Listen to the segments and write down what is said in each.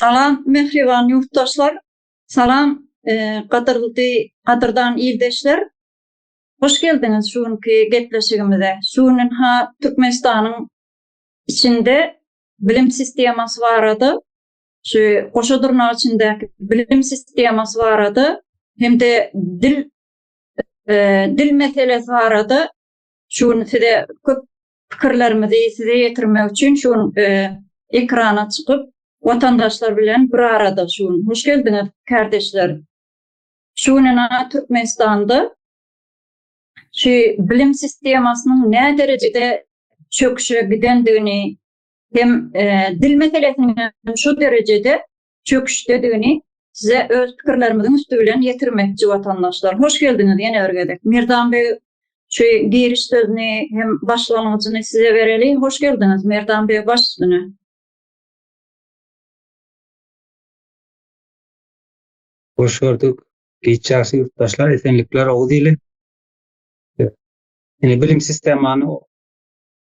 Salam mähriban ýurtdaşlar, salam gadyrly gadyrdan ildeşler. Hoş geldiňiz şu günki gepleşigimize. Şu gün ha Türkmenistanyň içinde bilim sistemasy barada, şu goşa dyrnak içindäki bilim sistemasy barada hem-de dil dil meselesi barada şu gün size köp pikirlerimizi size ýetirmek üçin şu gün ekrana çykyp watandaşlar bilen bir arada şu gün. Hoş geldiňiz kärdeşler. Şu gün ina Türkmenistanda şu bilim sistemasynyň nä derejede çöküşe gidendigini hem dil meselesiniň hem şu derejede çöküşdedigini size öz pikirlerimiziň üsti bilen ýetirmekçi watandaşlar. Hoş geldiňiz ýene bir gezek. Merdan beg şu giriş sözüni hem başlangyjyny size bereli. Hoş geldiňiz Merdan beg baş üstüne. Hoş gördük. Giç ýagşy ýurtdaşlar, esenlikler Oguz ili. Ine bilim sistemany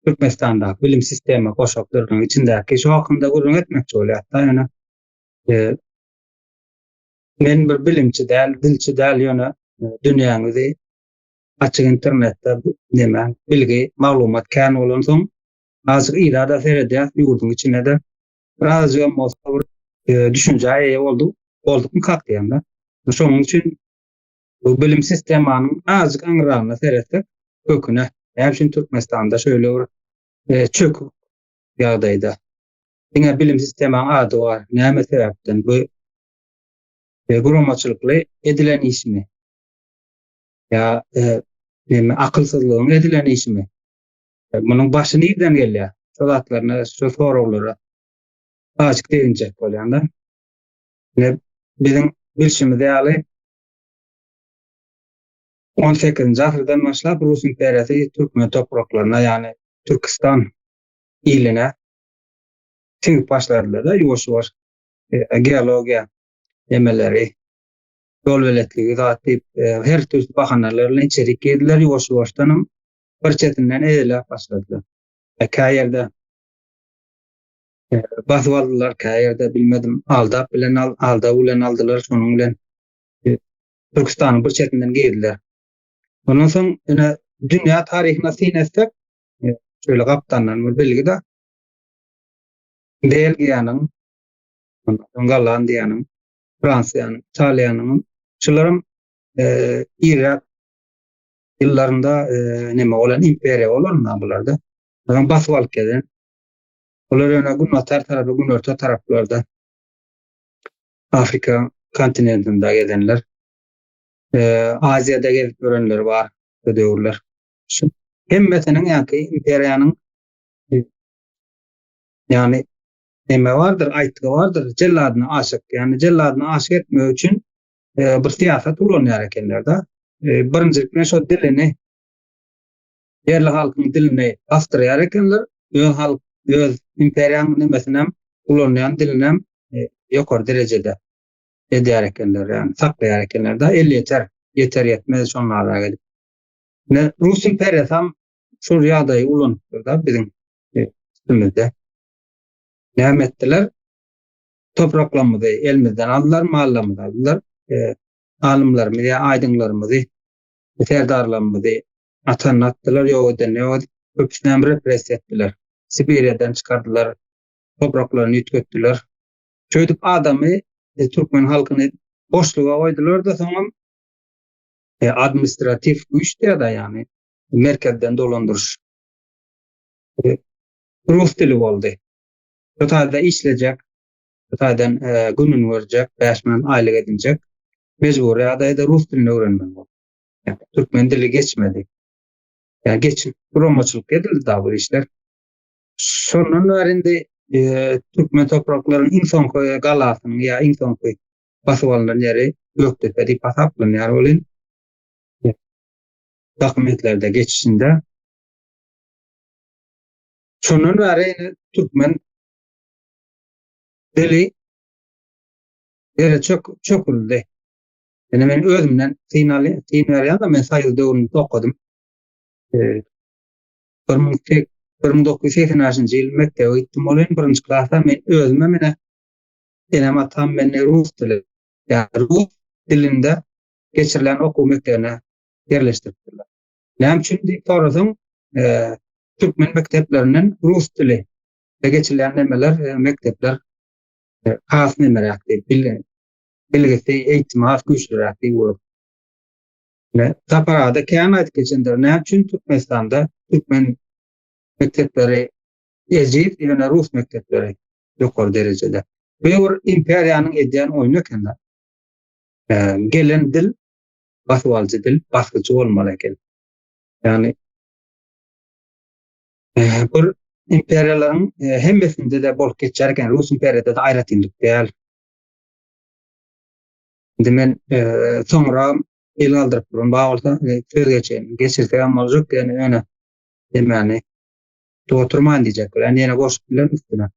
Türkmenistandaky bilim sistema goşak dörüniň içindäki şu hakynda gürrüň etmekçi bolýar-da ýöne men bir bilimçi däl, dilçi däl ýöne dünýäňizi açyk internetde neme bilgi, maglumat kän bolansoň azajyk yza-da seredýäs ýurduň içinde-de birazajygam bolsa bir düşünjä eýe bolduk, boldukmykak diýemde. Şonuň üçin bu bilim sistemanyň azajyk aňryragyna seretsek, köküne, näme üçin Türkmenistanda şeýle bir çökük ýagdaýda? Diňe bilim sistemaň ady bar, näme sebäpden? Bu guramaçylykly edilen işmi? Ýa näme akylsyzlygyň edilen işmi? Munuň başy nirden gelýär? Şo zatlaryna, şo soraglara azajyk deginjek bolýan-da. Ine, biziň bilşimiz ýaly, on sekizinji asyrdan başlap Rus imperiýasy türkmen topraklaryna, ýagny Türküstan iline siňip başladylar-da, ýuwaş-ýuwaş geologiýa nemeleri, ýolbeletligi zat diýip, her türli bahanalar bilen içerik girdiler, ýuwaş-ýuwaşdanam bir çetinden eýeläp başladylar. Kä ýerde basyp aldylar, kä ýerde bilmedim, aldap bilen aldaw bilen aldylar, şonuň bilen Türküstanyň bir çetinden girdiler. Ondan soň ine dünýä taryhyna syn etsek, şöyle gapdandan bir bilgi-de Belgiýanyň, ondan soň Gollandiýanyň, Fransiýanyň, Italiýanyň şularam irräk ýyllarynda neme bolan imperiýa bolan bularda. Onuň basyp alyp gelen. Olar ýöne günbatar tarapy, günorta taraplarda Afrika kontinentinde gezenler. Aziýada gezip ýörenler bar bu döwürler. Şu hemmesiniň ýa-ki imperiýanyň ýagny neme bardyr, aýtgy bardyr, jelladyna aşyk. Ýagny jelladyna aşyk etmek üçin bir syýasat ulanýar ekenler-de. Birinjilikden şo dilini ýerli halkyň dilini basdyrýar ekenler. Öz halk, öz imperiýanyň nemesinem, ulanýan dilinem ýokary derejede edýär ekenler, ýagny saklaýar ekenler-de, elýeter, ýeter-ýetmez şonlara gelip. Ine, Rus imperiýasam şol ýagdaýy ulanypdyr-da biziň üstümizde. Näme etdiler? Topraklarymyzy elimizden aldylar, mallarymyzy aldylar, alymlarymyzy ýa aýdyňlarymyzy, serdarlarymyzy atanyny atdylar, ýok edenini ýok edip, köpüsinem repressiýa etdiler. Sibiriýadan çykardylar, topraklaryny üýtgetdiler. Şeýdip adamy, türkmen halkyny boşluga goýdular-da, soňam administratiw güýç diýýär-de, ýagny merkezden dolandyryş. Rus dili boldy. Bu taýda işlejek, bu taýdan gününi görjek, 5 manat aýlyk edinjek mejbury ýagdaýda rus dilini öwrenmeli boldy. Türkmen dili geçmedi. Ýa geçip guramaçylyk edildi da bu işler. Şondan bäri indi türkmen topraklarynyň iň soňky galasynyň ýa iň soňky basyp alnan ýeri Gökdepe diýip hasaplanýar welin dokumentlerde geçişinde şondan bäri indi türkmen dili ýere çök çöküldi. Ýöne men özümden syn alýan, syn berýän-de men soýuz döwründe okadym. 1985-nji ýyl mekdebe gitdim welin birinji klasa men özümem ine. Enem-atam meni rus dili, ýagny rus dilinde geçirilen okuw mekdebine ýerleşdiripdirler. Näme üçin diýip sorasaň, türkmen mekdeplerinden rus dili de geçilýän nemeler, mekdepler has nemeräk diýip, bilgisi, eýitimi has güýçlüräk diýip görüp. Sapar aga-da kän aýdyp geçendir, näme üçin Türkmenistanda türkmen mekdepleri ejiz, ýöne rus mekdepleri ýokary derejede. Bu bir imperiýanyň edýän oýny eken-de. Gelen dil basybalyjy dil, basgyçy bolmaly eken. Ýagny bir imperiýalaryň hemmesinde-de bolup geçýär eken, rus imperiýada-da aýratynlyk däl. Indi men soňra el galdyryp duran bar bolsa, söz geçeýin. Geçirsegem boljak, ýöne ýöne demäni oturman diýjek bolýan. Ýene goşup bilerin üstüne.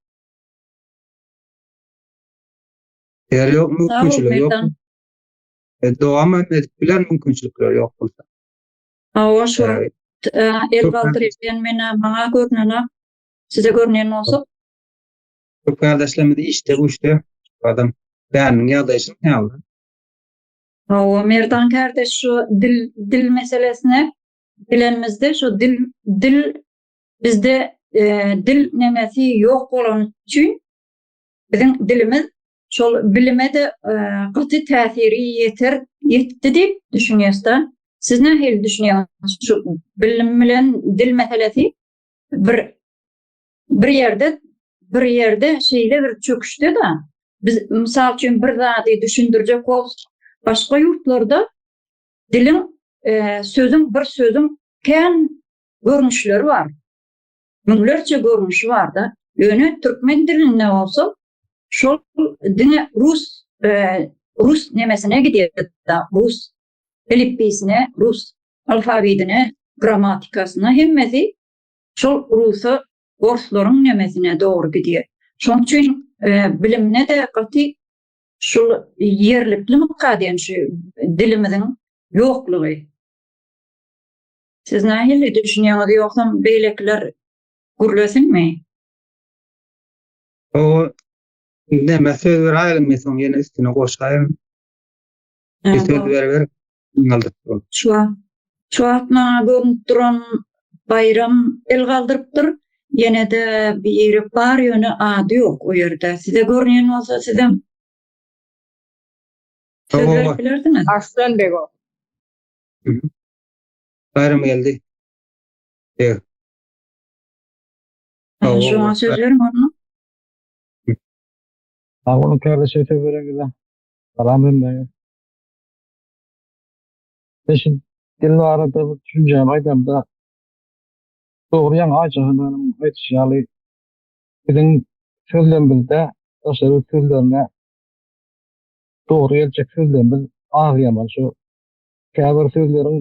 Eger ýok mümkinçiligi ýok. Dowam edip biler mümkinçilikleri ýok bolsa. Hawa şu wagt el galdyrýan menä maňa görnenok. Size görünýän bolsa. Köp kardeşlerimiz işde güýçde adam bäriniň ýagdaýy şunuň ýaly. Hawa Merdan kardeş şu dil dil meselesine gelenimizde şu dil dil bizde dil nemesi ýok bolany üçin biziň dilimiz şol bilime-de gaty täsiri ýeter ýetdi diýip düşünýäs-de. Siz nähili düşünýäňiz şu bilim bilen dil meselesi bir bir ýerde bir ýerde şeýle bir çöküşde-de biz mysal üçin bir zady düşündirjek bolsak başga ýurtlarda diliň sözüň bir sözüň kän görnüşleri bar. Müňlerçe görnüşi bar-da. Ýöne türkmen dilinde bolsa şol diňe rus rus nemesine gidýär-de, rus elipbiýsine, rus alfawidine, grammatikasyna hemmesi şol rusa, orslaryň nemesine dogry gidýär. Şonuň üçin bilimde-de gaty şul ýerliklimika diýen şu dilimiziň ýoklugy. Siz nähili düşünýäňiz ýogsam beýlekiler gürlesinmi? O näme söz beräýeliň men soň ýene üstüne goşaýyn. Bir söz beriber galdyryp dur. Şu wagt şu wagt maňa görünip duran Baýram el galdyrypdyr. Ýene-de biri bar ýöne ady ýok o ýerde. Size görünýän bolsa sizem söz berip bilersiňiz. Arslan bego. Baýram geldi. Beg. Şoňa söz beriň onda. Sag boluň kardeşe söz bereňize. Salam hemmäňe. Men şu dil barada bir düşünjämi aýdamda dogry ýaňy Aýça hanymyň aýdyşy ýaly biziň sözlemimizde daşary ýurt sözlerine dogry geljek sözlerimiz az ýaman şu Käbir sözleriň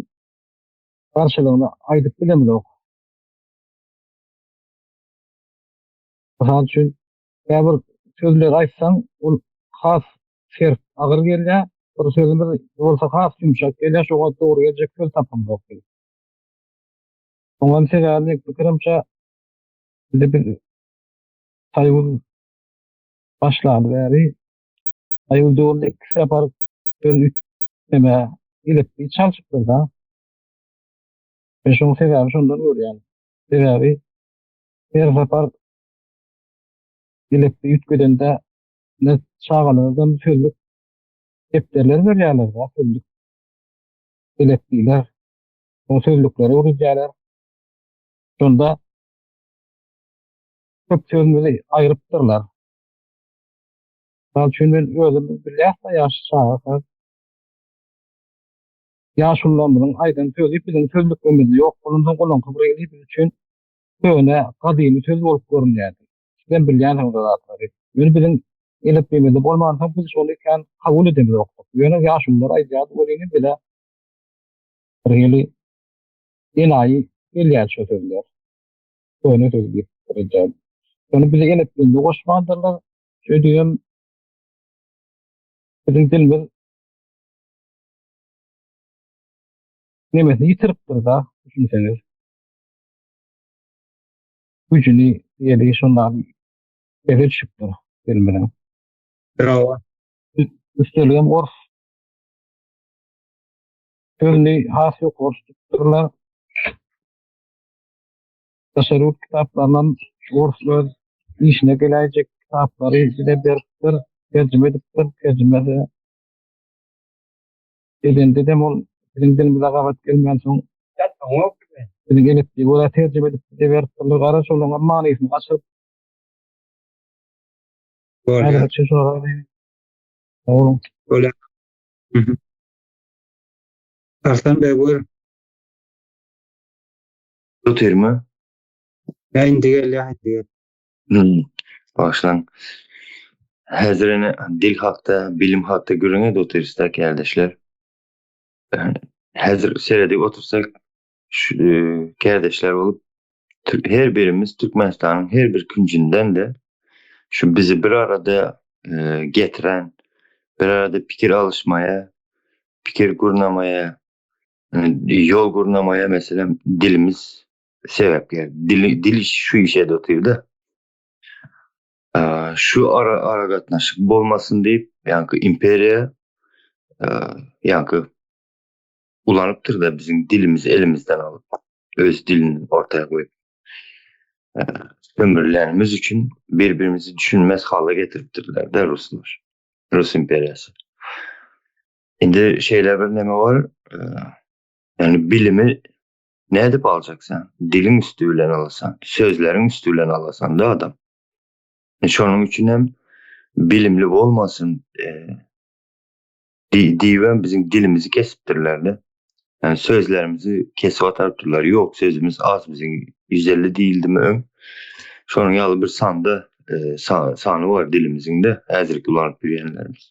garşylygyny aýdyp bilemizok. Mysal üçin, käbir sözleri aýtsaň, ol has sert, agyr gelýär, bir sözümiz bolsa has ýumşak gelýär, şoňa dogry geljek söz tapamzok biz. Oňam sebäbi meň pikirimçe, indi biz soýuz başlaly bäri Soýuz döwründe iki sapar söz üýtgeme elipbiý çalşypdyr-da. Men şoň sebäbi şondan görýän. Sebäbi her sapar elipbiý üýtgedende ne çagalardan sözlük depderler berýärler-de, sözlük elipbiýler. Şoň sözlükleri öwredýärler. Şonda köp sözümizi aýrypdyrlar. Mysal üçin men özüm bilýäs-de ýaş çagakak. Ýaşulularymyzyň aýdan sözi biziň sözlüklerimizde ýok bolansoň olaňky bir hili biz üçin köne, gadymy söz bolup görünýärdi. Sizem bilýänsiňiz o zatlary. Ýöne biziň elipbiýimizde bolmansoň biz şony kän kabul edemizokdyk. Ýöne ýaşulular aýdýardy welin bize bir hili enaýy gelýärdi şo sözler. Köne söz diýip pikir edýärdik. Şony bize elipbiýimize goşmandyrlar. Şeýdibem biziň dilimiz nemesini ýitiripdir-da, düşünseňiz. Güýjüni diýeli şonda pese düşüpdir dilimiziň. Bravo. Üsteligem ors sözüni has ýokary tutupdyrlar. Daşary ýurt kitaplaryndan ors öz işine geläýjek kitaplary bize beripdir, terjime edipdir. Terjimesi edende-de ol biziň dilimize gabat gelmänsoň biziň elipbiýe görä terjime edip bize beripdirler. Gara şolaryň manysyny gaçyryp Bolýar. Häzirlikçe şolara diýip. Sag boluň. Bolýar. Mhm. Arslan bey buyur. Otyrmy? Ya indi gel ya indi gel. Hmm. Bagyşlaň. Häzir ene dil hakda, bilim hakda gürrüň edip otyrys-da kärdeşler. Häzir seredip otursak, şu e, kärdeşler bolup her birimiz Türkmenistanyň her bir künjünden-de şu bizi bir arada e, getiren, bir arada pikir alyşmaya, pikir gurnamaya, e, ýol gurnamaya meselem dilimiz sebäpkär. Dil, dil şu işe de otyrda. E, şu ara aragatnaşyk bolmasyn diýip, ýaňky imperiýa e, ýaňky ulanypdyr da biziň dilimizi elimizden alyp, öz dilini ortaya goýup. E, sömürülenimiz üçin birbirimizi düşünmez hala getiripdirler de Ruslar. Rus imperiyası. Indi şeýle bir neme bar, e, yani bilimi nädip aljaksan? Diliň üstü bilen alasan, sözleriň üstü bilen alasan da adam. E, şonuň üçin hem bilimli bolmasyn, e, diýibem biziň dilimizi kesipdirler de. Yani sözlerimizi kesip atarıpdyrlar. Yok sözümüz az biziň 150 diýildimi öň. Şonuň ýaly bir sanda e, sa, sany var dilimiziň de häzirki ulanyp ýörýänlerimiz.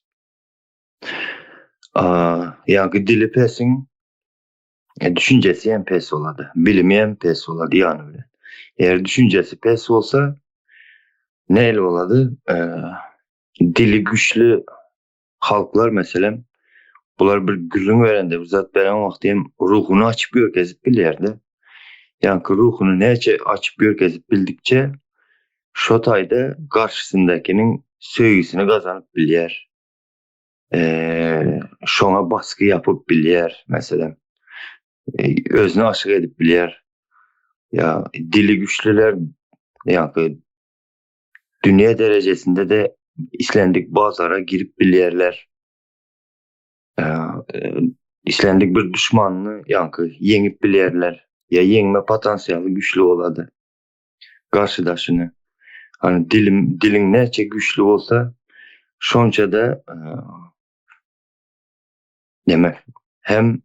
Ýa dili pesiň e, düşünjesi hem pes bolady. Bilimi hem pes bolady ýany bilen. Eger düşünjesi pes bolsa nähili bolady? E, dili güçli halklar meselem bular bir gürrüň berende, bir zat beren wagty hem ruhuny açyp görkezip bilýärdi. Ýaňky ruhuny näçe açyp görkezip bildikçe şo taýda garşysyndakynyň söýgüsini gazanyp bilýär. Ee, şoňa baskı yapyp bilýär meselem. Ee, özüni aşyk edip bilýär. Ya dili güçlüler ýaňky dünýä derejesinde de islendik bazara girip bilýärler. Ee, e, islendik bir düşmanyny ýaňky ýeňip bilýärler. Ya ýeňme potensialy güçlü bolady. Garşydaşyny. Hani dilim diliň näçe güçlü bolsa şonça da e, neme hem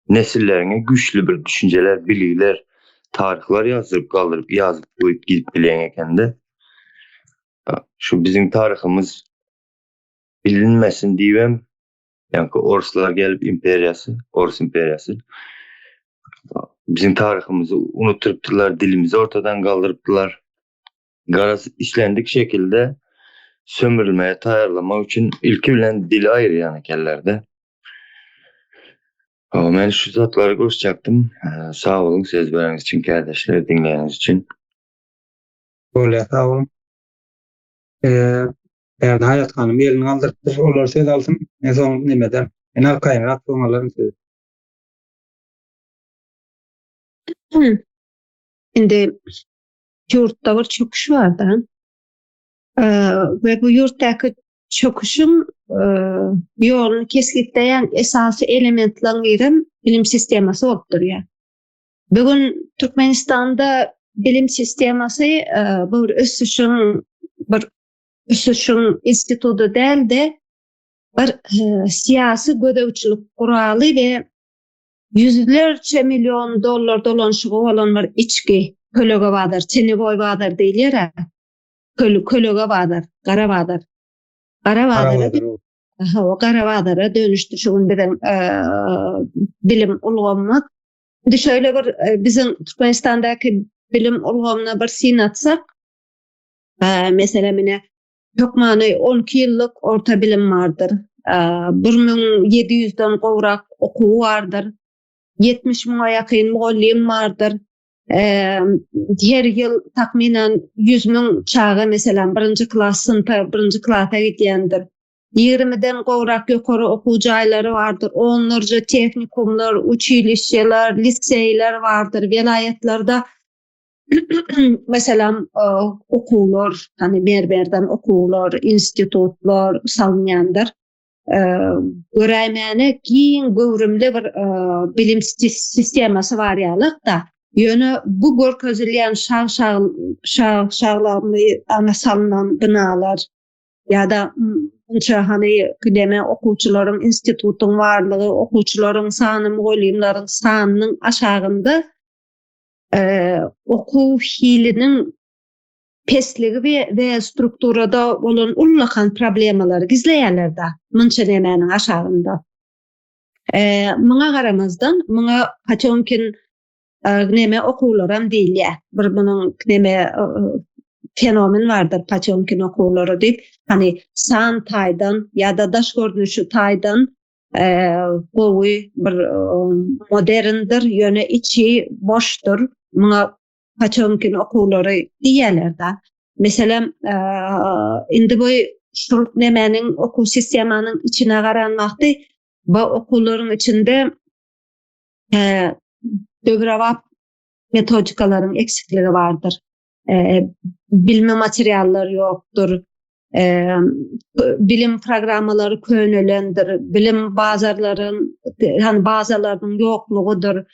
nesilleriňe güçlü bir düşünjeler, bilgiler, tarihler ýazdyryp galdyryp ýazyp goýup gidip bilýän ekende. Şu biziň taryhymyz bilinmesin diýibem ýaňky orslar gelip imperiýasy, ors imperiýasy biziň taryhymyzy unutdyrypdyrlar, dilimizi ortadan galdyrypdylar. Garaz islendik şekilde sömürülmeye taýýarlamak üçin ilki bilen dili aýyrýan ekenlerde. Men şu zatlary goşjakdym. Sag boluň söz bereniňiz üçin, kärdeşler, diňleýäniňiz üçin. Bolýar, sag boluň. Ee, Bärde Haýat hanym elini galdyrypdyr, olar söz alsyn. Men soň nemeden, men arkaýynrak soň alaryn sözi. Indi ýurtda bir çöküş bar-da. We bu ýurtdaky çöküşiň ýoluny kesgitleýän esasy elementleriň birem bilim sistemasy bolup durýar. Bu gün Türkmenistanda bilim sistemasy bu bir ösüşiň bir ösüşiň instituty däl-de, bir syýasy gözegçilik guraly we ýüzlerçe million dollar dolanyşygy bolan bir içki kölege bazar, tenewoý bazar diýilýär-ä. Kölege bazar, gara bazar. Gara bazara Hawa, gara bazara dönüşdi şu gün biziň bilim ulgamymyz. Indi şöyle bir biziň Türkmenistandaky bilim ulgamyna bir syn atsak, meselem ine hökmany 12 ýyllyk orta bilim bardyr. 1700-den gowrak okuw bardyr. 70 müňe ýakyn mugallym bardyr. Her ýyl takmynan 100 müň çaga meselem birinji klas synpa, birinji klasa gidýändir. Ýigrimiden gowrak ýokary okuw jaýlary bardyr, onlarca tehnikumlar, uçilişşeler, liseýler bardyr. Welaýatlarda meselem okuwlar, hani mermerden okuwlar, institutlar salynýandyr. Göräýmäne giň göwrümli bir bilim sistemasy bar ýalyk-da. Ýöne bu görkezilýän şag-şag-şag-şaglamly aňa salnan binalar ýa-da munça hany deme okuwçylaryň institutyň barlygy, okuwçylaryň sany, mugallymlaryň sanynyň aşagynda okuw hiliniň pesligi we we strukturada bolan ullakan problemalary gizleýärler-de munça nemäniň aşagynda. Muňa garamazdan, muňa Potemkin neme okuwlaram diýilýär. Bir munuň neme fenomen bardyr Potemkin okuwlary diýip, hani san taýdan ýa-da daş görnüşi taýdan gowy bir moderndir, ýöne içi boşdur. Muňa Potemkin okuwlary diýýärler-de. Meselem, indi bu şul nemäniň okuw sistemanyň içine garan wagty bu okuwlaryň içinde döwrebap metodikalaryň eksikligi bardyr. Bilme materiallar ýokdur. Bilim programmalary könelendir. Bilim bazarlaryň, ýagny bazalarynyň ýoklugydyr.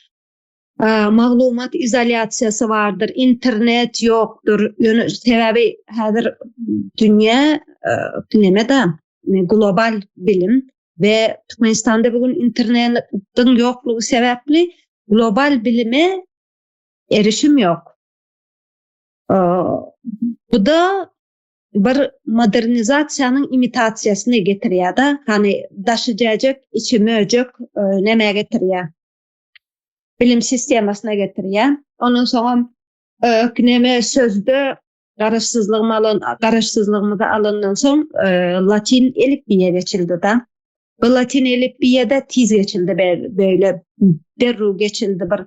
Maglumat izolýasiýasy bardyr, internet ýokdur. Ýöne sebäbi häzir dünýä neme-de global bilim we Türkmenistanda bu gün internetiň ýoklugy sebäpli global bilime erişim ýok. Bu-da bir modernizasiýanyň imitasiýasyny getirýär-de, hany daşy jäjek, içi möjek nämä getirýär? Bilim sistemasyna getirýär. Ondan soňam neme sözde garaşsyzlygymy alan, garaşsyzlygymyzy alandan soň latyn elipbiýe geçildi-de. Bu latyn elipbiýe-de tiz geçildi, beýle derrew geçildi bir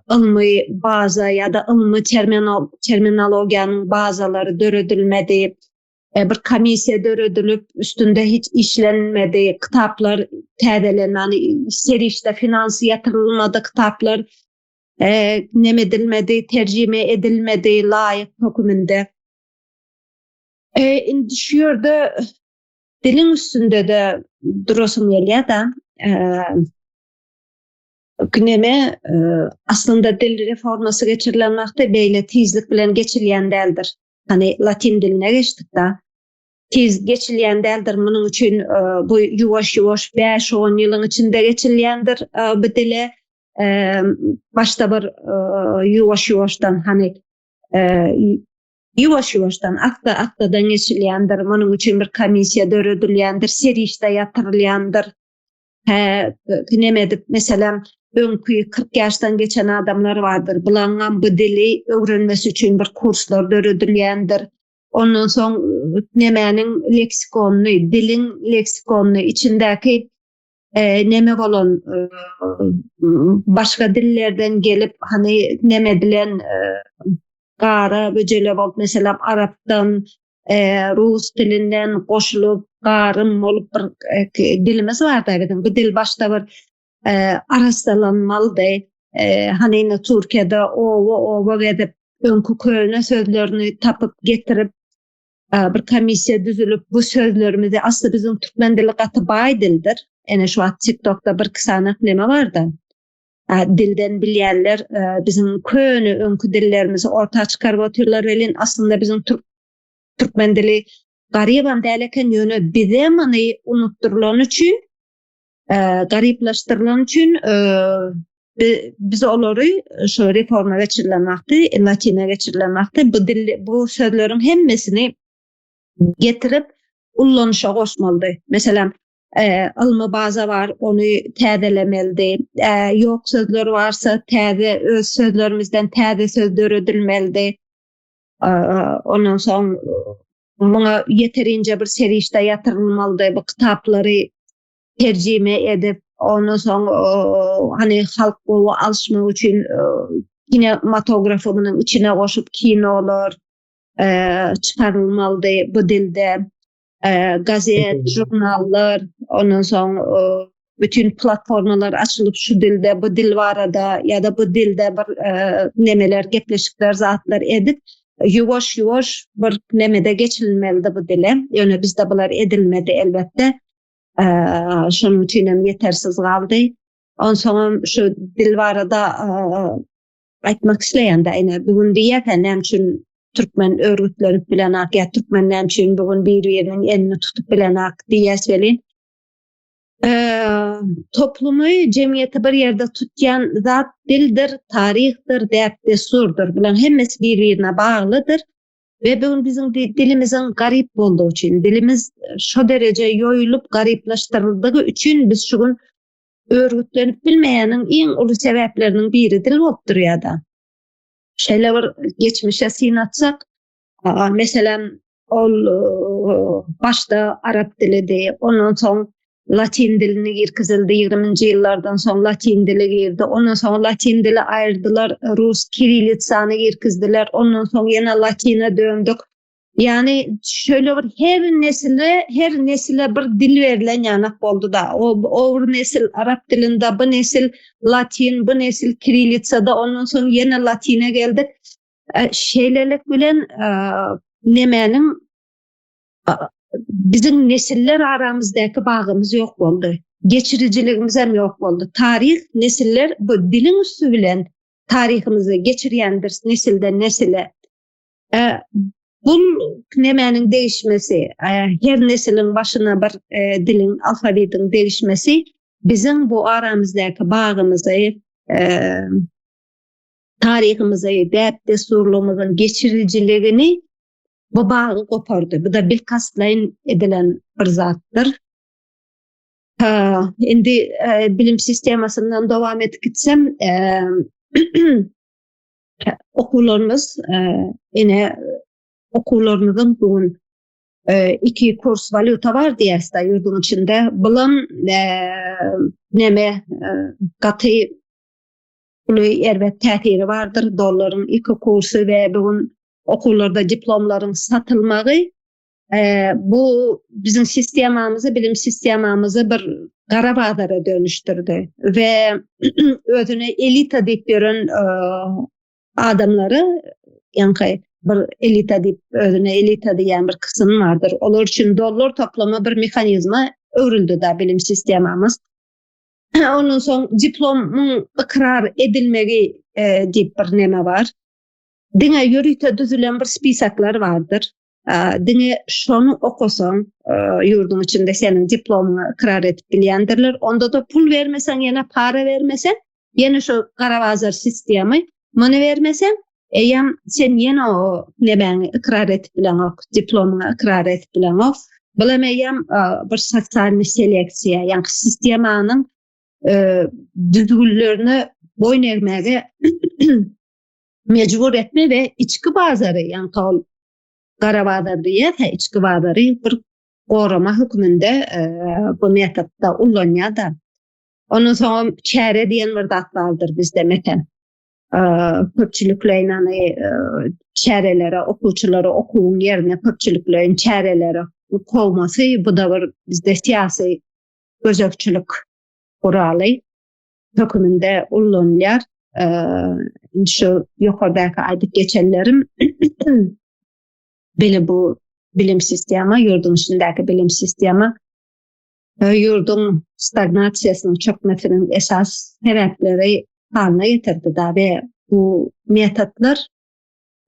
ylmy baza ýa-da ylmy terminologiýanyň bazalary döredilmedi. Bir komissiýa döredilip, üstünde hiç işlenmedi, kitaplar täzelenmedi, serişde finansy ýatyrylmady, kitaplar neme edilmedi, terjime edilmedi laýyk höküminde. Indi şu ýerde diliň üstünde-de durasym gelýär-de. Neme aslynda dil reformasy geçirilen wagty beýle tizlik bilen geçilýän däldir. Hani latyn diline geçdik-de. Tiz geçilýän däldir. Munuň üçin bu ýuwaş-ýuwaş bäş-on ýylyň içinde geçilýändir bu dile. Başda bir ýuwaş-ýuwaşdan hani ýuwaş-ýuwaşdan asta-astadan geçilýändir. Munuň üçin bir komissiýa döredilýändir, serişde ýatyrylýandyr. Hä, neme edip, meselem, öňki 40 ýaşdan geçen adamlar bardyr. Bulaňam bu dili öwrenmesi üçin bir kurslar döredilýändir. Ondan soň nemäniň leksikonyny, diliň leksikonyny, içindäki neme bolan başga dillerden gelip, hany neme bilen gara böjele bolup, meselem, arapdan, rus dilinden goşulyp, garym bolup bir dilimiz barda biziň. Bu dil başda bir arassalanmalydy. Hany indi Türkiýede oba-oba gezip, öňki köne sözlerini tapyp getirip, bir komissiýa düzülip, bu sözlerimizi, asly biziň türkmen dili gaty baý dildir. Ene şu wagt TikTokda bir iki sany neme barda. Dilden bilýänler biziň köne öňki dillerimizi orta çykaryp otyrlar welin, aslynda biziň türk türkmen dili garybam däl eken, ýöne bize muny unutdyrylany üçin, garyplaşdyrylany üçin biz olary şu reforma geçirilen wagty, latyna geçirilen wagty bu dil bu sözleriň hemmesini getirip ullanyşa goşmalydy. Meselem, ylmy baza bar, ony täzelemelidi. Ýok sözler barsa täze öz sözlerimizden täze söz döredilmelidi. Ondan soň muňa ýeterinje bir serişde ýatyrylmalydy. Bu kitaplary terjime edip, ondan soň hani halk gowy alşmak üçin kinematografy munuň içine goşup kinolar çykarylmalydy bu dilde. Gazet, žurnallar, ondan soň bütün platformalar açylyp şu dilde bu dil barada ýa-da bu dilde bir nemeler, gepleşikler, zatlar edip ýuwaş-ýuwaş bir nemede geçirilmelidi bu dile. Ýöne bizde bular edilmedi elbetde. Şonuň üçin hem ýetersiz galdy. Onsoňam şu dil barada aýtmak isleýän-de ine bu gün diýýär-hä näme üçin türkmen örgütlenip bilenak ýa türkmen näme üçin bu gün bir-biriniň elini tutup bilenak diýýäs welin toplumy, jemgyýeti bir ýerde tutýan zat dildir, taryhdyr, däp-dessurdyr. Bularyň hemmesi bir-birine baglydyr. We bu gün biziň dilimiziň garyp boldugy üçin, dilimiz şo dereje ýoýulyp garyplaşdyryldygy üçin biz şu gün örgütlenip bilmeýäniň iň uly sebäpleriniň biri dil bolup durýar-da. Şeýle bir geçmişe syn atsak, meselem, ol başda arap dilidi, ondan soň latyn dilini girkizildi, ýigriminji ýyllardan soň latyn dili girdi, ondan soň latyn dili aýyrdylar, rus kirillitsany girkizdiler, ondan soň ýene latyna döndük. Ýagny şöyle bir her nesile her nesile bir dil berlen ýanak boldy-da. O, o bir nesil arap dilinde, bu nesil latyn, bu nesil kirillitsada, ondan soň ýene latyna geldik. E, şeýlelik bilen e, nemäniň biziň nesiller aramyzdaky bagymyz ýok boldy. Geçirijiligimiz hem ýok boldy. Taryh nesiller bu diliň üsti bilen taryhymyzy geçirýändiris nesilden nesile. Bu nemäniň degişmesi, her nesiliň başyna bir diliň, alfabetiň degişmesi biziň bu aramyzdaky bagymyzy, taryhymyzy, däp-dessurlygymyzyň geçirijiligini bu bagy gopardy. Bu da bilkastlaýyn edilen bir zatdyr. Indi bilim sistemasyndan dowam edip gitsem, Okuwlarymyz ene okuwlarymyzyň bu gün iki kurs walýuta bar diýýäs-de ýurduň içinde. Bulam neme gaty uly erbet täsiri bardyr. Dollaryň iki kursy we bu gün okuwlarda diplomlaryň satylmagy bu biziň sistemamyzy, bilim sistemamyzy bir gara bazara dönüşdirdi we özüne elita diýip ýören adamlary, ýaňky bir elita diýip özüne elita diýýän bir kysym bardyr. Olar üçin dollar toplama bir mehanizme öwrüldi da bilim sistemamyz. Ondan soň diplomyň ykrar edilmegi diýip bir neme bar. Diňe ýörite düzülen bir spisaklar bardyr. Diňe şony okasaň, ýurduň içinde seniň diplomyňy ykrar edip bilýändirler. Onda-da pul bermeseň, ýene para bermeseň, ýene şo gara bazar sistemy, muny bermeseň, eýýäm sen ýene o nemäňi ykrar edip bileňok, diplomyňy ykrar edip bileňok. Bulam eýýäm bir sosialnyý seleksiýa, ýagny sistemanyň düzgünlerine boýun egmäge mejbur etme we içki bazary, ýaňky ol gara bazar diýýäs-hä, içki bazary bir gorama hökmünde e, bu metodda ullanýar-da. Ondan soňam çäre diýen bir zat bardyr bizde meselem. E, köpçülikleýin hani e, çärelere, okuwçylary okuwyň ýerine köpçülikleýin çärelere kowmasy bu da bir bizde syýasy gözegçilik guraly. höküminde ullanylýar. Indi şu ýokardaky aýdyp geçenlerim bile bu bilim sistema, ýurduň içindäki bilim sistema ýurduň stagnasiýasynyň çökmesiniň esas sebäpleri halyna getirdi da we bu metodlar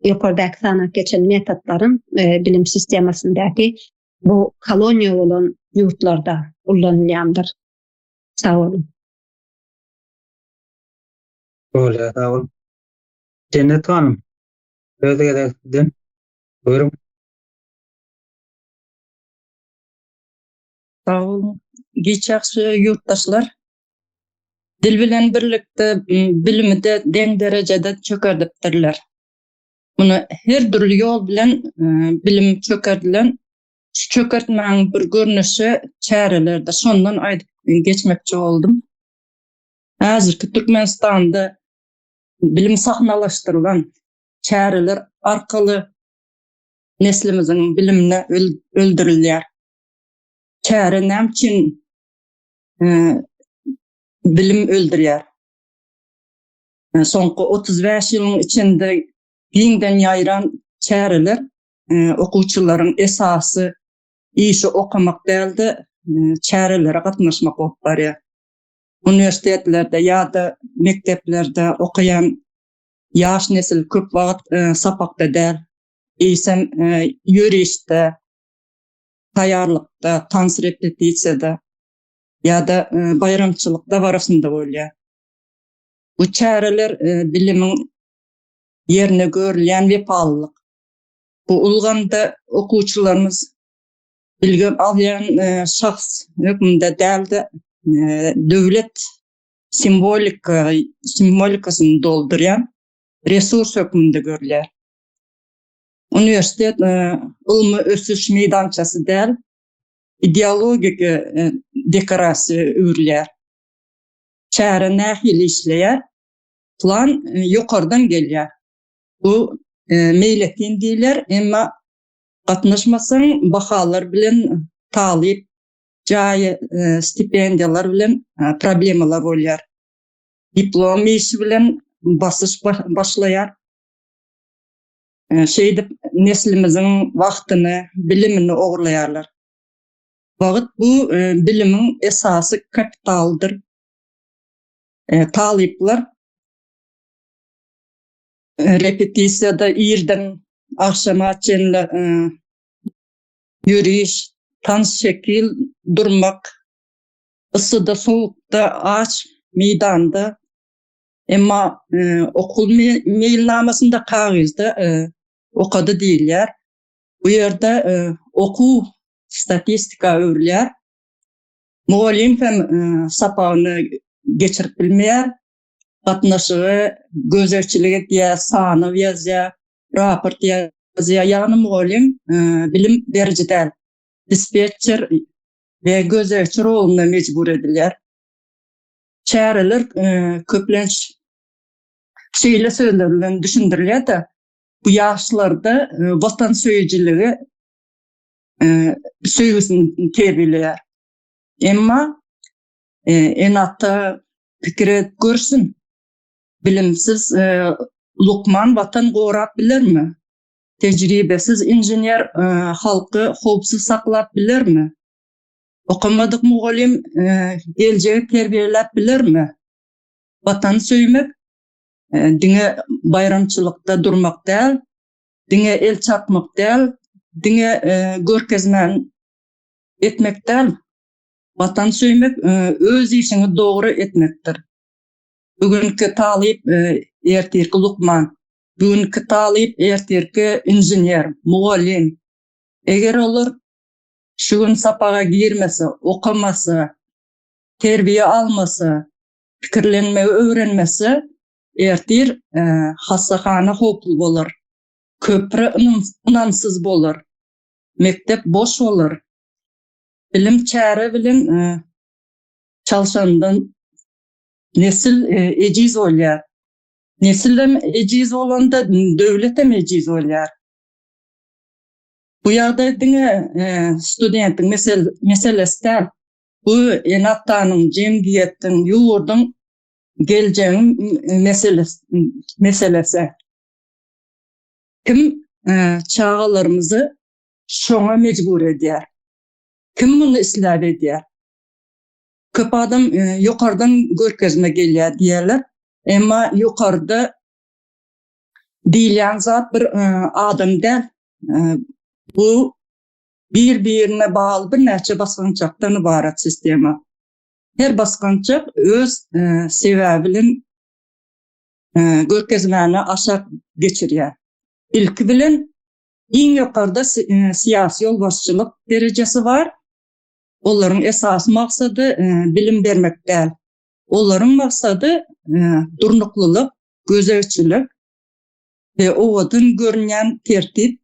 ýokardaky sanap geçen metodlaryň bilim sistemasyndaky bu koloniýa bolan ýurtlarda ullanylýandyr. Sag boluň. Bolýar, sag boluň. Jennet hanym, söz gezegi sizden. Buyurun. Sag boluň. Giç ýagşy ýurtdaşlar. Dil bilen birlikde bilimi-de deň derejede çökerdipdirler. Muny her dürli ýol bilen bilim çökerdilen Şu çökertmäniň bir görnüşi çärelerdir. Şondan aýdyp geçmekçi boldum. Häzirki Türkmenistanda bilim sahnalaşdyrylan çäreler arkaly neslimiziň bilimine öldürilýär. Çäre näme üçin bilim öldürýär? Soňky 35 ýylyň içinde giňden ýaýran çäreler okuwçylaryň esasy işi okamak däl-de, çärelere gatnaşmak bolup barýar. Uniwersitetlerde ýa-da mekdeplerde okaýan ýaş nesil köp wagt sapakda däl, eýsem ýörişde, taýýarlykda, tans repetisiýada ýa-da baýramçylyk dabarasynda bolýar. Bu çäreler bilimiň ýerine görülýän wepalylyk. Bu ulgamda okuwçylarymyz bilgi alýan şahs hökmünde däl-de, döwlet simwolika simwolikasyny doldurýan resurs hökmünde görülýär. Uniwersitet ylmy ösüş meýdançasy däl, ideologik dekorasiýa öwrülýär. Çäre nähili işleýär? Plan ýokardan gelýär. Bu meýletin diýilýär, emma gatnaşmasaň bahalar bilen talyp jaýy, stipendiýalar bilen problemalar bolýar. Diplom işi bilen basyş başlaýar. Şeýdip neslimiziň wagtyny, bilimini ogurlaýarlar. Wagt bu bilimiň esasy kapitalydyr. Talyplar repetisiýada irden agşama çenli ýöriş, tans şekil durmak, yssyda, sowukda, aç meýdanda. Emma okuw meýilnamasynda kagyzda okady diýilýär. Bu ýerde okuw statistika öwrülýär. Mugallym hem sapagyny geçirip bilmeýär. Gatnaşygy gözegçilik edýär, sanaw ýazýar, raport ýazýar. Ýagny mugallym bilim beriji däl, dispetçer we gözegçi rolunda mejbur edilýär. Çäreler köplenç şeýle sözler bilen düşündirilýär-de, bu ýaşlarda watansöýüjiligi söýgüsini terbiýeleýär. Emma ene-ata pikir edip görsün, bilimsiz lukman watan gorap bilermi? Tejribesiz inžener halky howpsuz saklap bilermi? Okamadyk mugallym geljegi terbiýeläp bilermi? Watany söýmek diňe baýramçylykda durmak däl, diňe el çarpmak däl, diňe görkezmän etmek däl. Watan söýmek öz işiňi dogry etmekdir. Bu günki talyp ertirki lukman, bu günki talyp ertirki inžener, mugallym. Eger olar şu gün sapaga girmese, okamasa, terbiýe almasa, pikirlenmegi öwrenmese, ertir hassahana howply bolar, köpri ynamsyz bolar, mekdep boş bolar. Bilim çäre bilen çalşandan nesil ejiz bolýar. Nesilem ejiz bolanda döwletem ejiz bolýar. Bu ýagdaý diňe studentiň meselesi däl. Bu ene-atanyň, jemgyýetiň, ýurduň geljegiň meselesi. Kim çagalarymyzy şoňa mejbur edýär? Kim muny isläp edýär? Köp adam ýokardan görkezme gelýär diýýärler. Emma ýokarda diýilýän zat bir adam däl. Bu bir-birine bagly birnäçe basgançakdan ybarat sistema. Her basgançak öz sebäbi bilen görkezmäni aşak geçirýär. Ilki bilen iň ýokarda syýasy ýolbaşçylyk derejesi bar. Olaryň esasy maksady bilim bermek däl. Olaryň maksady durnuklylyk, gözegçilik we owadan görünýän tertip.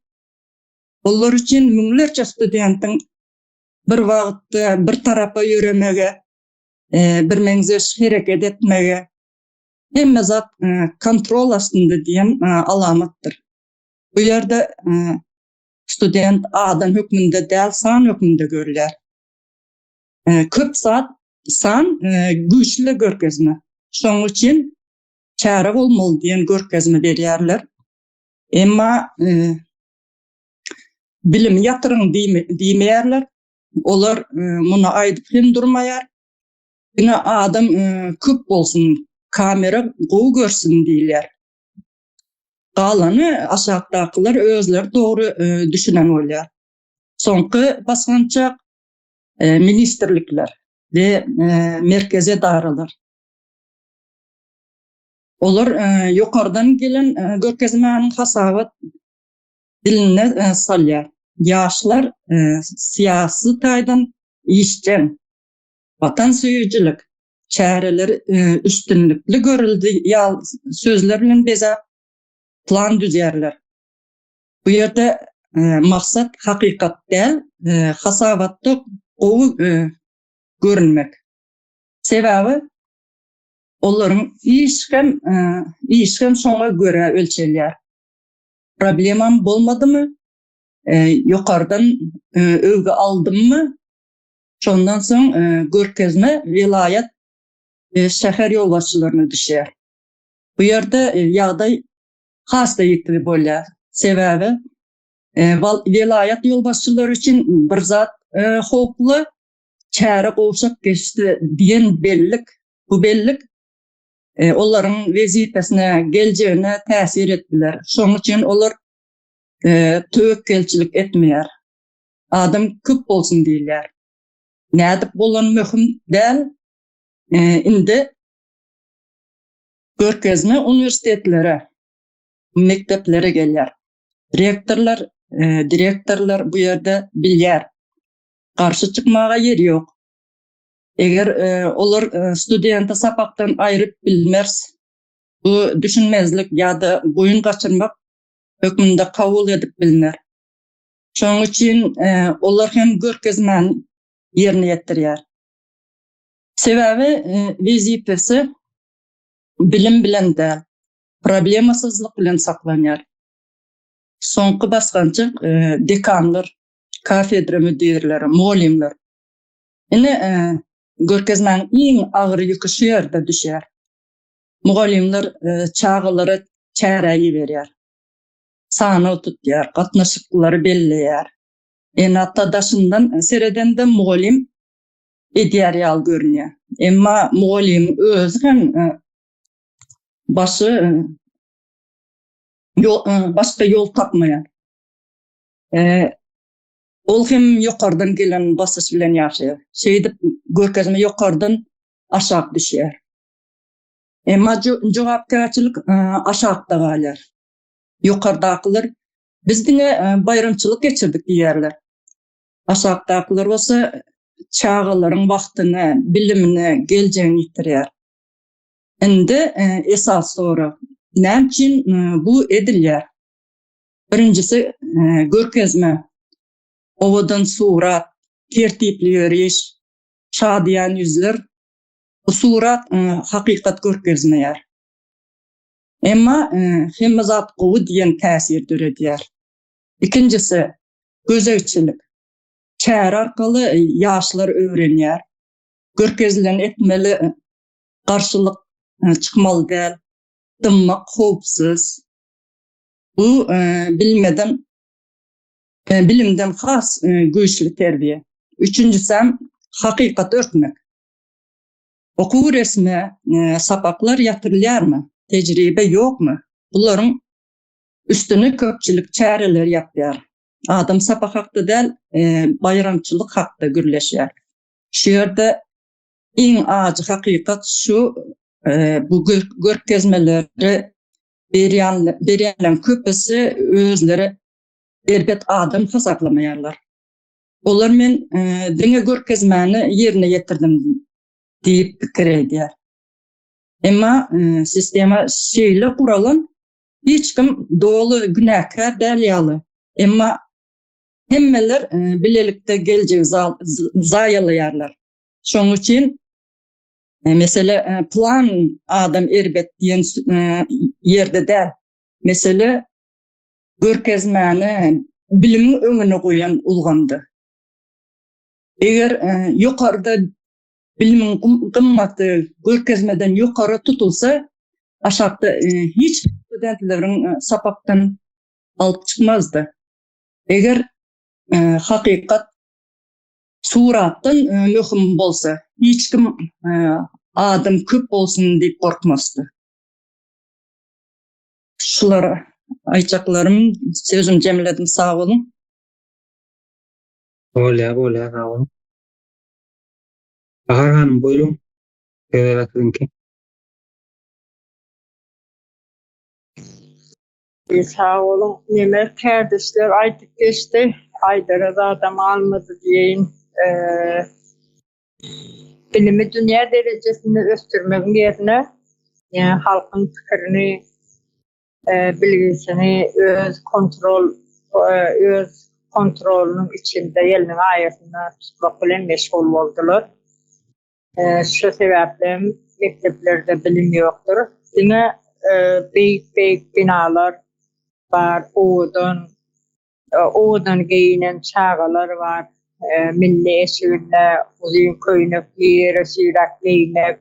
Olar üçin müňlerçe studentiň bir wagtda bir tarapa ýöremegi, birmeňzeş hereket etmegi, hemme zat kontrol astynda diýen alamatdyr. Bu ýerde student adam hökmünde däl, san hökmünde görülýär. Köp zat san güýçli görkezme. Şonuň üçin çäre bolmaly diýen görkezme berýärler. Emma bilimi ýatyryň diýmeýärler. Olar muny aýdyp hem durmaýar. Diňe adam köp bolsun, kamera gowy görsün diýilýär. Galany aşakdakylar özleri dogry düşünen bolýar. Soňky basgançak ministrlikler we merkezi edaralar. Olar ýokardan gelen görkezmäniň hasabat diline salýar. Ýaşlar syýasy taýdan işjeň, watansöýüjilik çäreleri üstünlikli görüldi ýaly sözler bilen bezäp plan düzýärler. Bu ýerde maksat hakykat däl, hasabatda gowy görünmek. Sebäbi olaryň iş hem iş hem şoňa görä ölçelýär. Problemam bolmadymy, ýokardan öwgi aldymmy, şondan soň görkezme welaýat we şäher ýolbaşçylaryna düşýär. Bu ýerde ýagdaý has-da ýiti bolýar. Sebäbi welaýat ýolbaşçylary üçin bir zat howply, çäre gowşak geçdi diýen bellik, bu bellik olaryň wezipesine, geljegine täsir edip biler. Şonuň üçin olar töwekgelçilik etmeýär. Adam köp bolsun diýilýär. Nädip bolany möhüm däl. Indi görkezme uniwersitetlere, mekdeplere gelýär. Rektorlar, direktorlar bu ýerde bilýär. Garşy çykmaga ýer ýok. Eger olar studenti sapakdan aýryp bilmeris, bu düşünmezlik ýa-da boýun gaçyrmak hökmünde kabul edip bilner. Şonuň üçin olar hem görkezmäni ýerine ýetirýär. Sebäbi wezipesi bilim bilen däl, problemasyzlyk bilen saklanýar. Soňky basgançak dekanlar, kafedra müdirleri, mugallymlar. Ine, görkezmäniň iň agyr ýüki şu ýerde düşýär. Mugallymlar çagalara çärä iberýär. Sanaw tutýar, gatnaşyklary belleýär. Ene-ata daşyndan seredende mugallym edýär ýaly görünýär. Emma mugallymyň özi hem başy başga ýol tapmaýar. Ol hem ýokardan gelen basyş bilen ýaşaýar. Şeýdip görkezme ýokardan aşak düşýär. Emma jogapkärçilik aşakda galýar. Ýokardakylar biz diňe baýramçylyk geçirdik diýýärler. Aşakdakylar bolsa çagalaryň wagtyny, bilimini, geljegini ýitirýär. Indi esasy sorag, näme üçin bu edilýär? Birinjisi görkezme, owadan surat, tertipli ýöriş, şadyýan ýüzler. Bu surat hakykat görkezmeýär. Emma hemme zat gowy diýen täsir döredýär. Ikinjisi, gözegçilik. Çäre arkaly ýaşlar öwrenýär. Görkezilen etmeli, garşylyk çykmaly däl, dymmak howpsuz. Bu bilmeden bilimden has güýçli terbiýe. Üçünjisem hakykaty örtmek. Okuw resmi sapaklar ýatyrylýarmy? Tejribe ýokmy? Bularyň üstüni köpçülik çäreleri ýapýar. Adam sapak hakda däl, baýramçylyk hakda gürleşýär. Şu ýerde iň ajy hakykat şu, bu görkezmeleri berýän berýänleriň köpüsi özleri erbet adam hasaplamaýarlar. Olar men diňe görkezmäni ýerine ýetirdim diýip pikir edýär. Emma sistema şeýle guralan, hiç kim doly günäkär däl ýaly. Emma hemmeler bilelikde geljegi zaýalaýarlar. Şonuň üçin Mesele plan adam erbet diýen ýerde däl. Mesele görkezmäni bilimiň öňüne goýan ulgamda. Eger ýokarda bilimiň gymmaty görkezmeden ýokary tutulsa, aşakda hiç studentleriň sapakdan alyp çykmazdy. Eger hakykat suratdan möhüm bolsa, hiç kim adam köp bolsun diýip gorkmazdy. Şular aýtjaklarym, sözüm jemledim, sag boluň. Bolýar, bolýar, sag boluň. Bahar hanym, buýruň. Gezek siziňki. Sag boluň. Neme kärdeşler aýdyp geçdi. Aýdara zadam galmady diýeýin. Bilimi dünýä derejesinde ösdürmegiň ýerine halkyň pikirini, bilgisini öz kontrol öz kontrolynyň içinde eliniň aýasynda tutmak bilen meşgul boldular. Şu sebäpli hem mekdeplerde bilim ýokdur. Diňe beýik-beýik binalar bar, owadan owadan geýinen çagalar bar. Milli eşiginde uzyn köýnekli, ýere süýräp geýmek,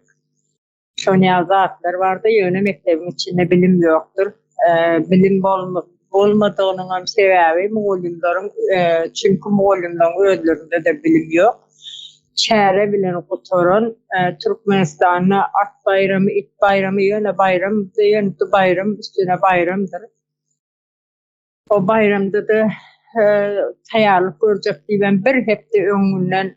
şon ýaly zatlar bardy. Ýöne mekdebiň içinde bilim ýokdur. Bilim bolmadygynyň hem sebäbi mugallymlaryň, çünki mugallymlaryň özlerinde-de bilim ýok. Çäre bilen gutaran Türkmenistanda at baýramy, it baýramy, ýöne baýram, ýöne baýram üstüne baýramdyr. O baýramda-da taýýarlyk görjek diýibem bir hepde öňünden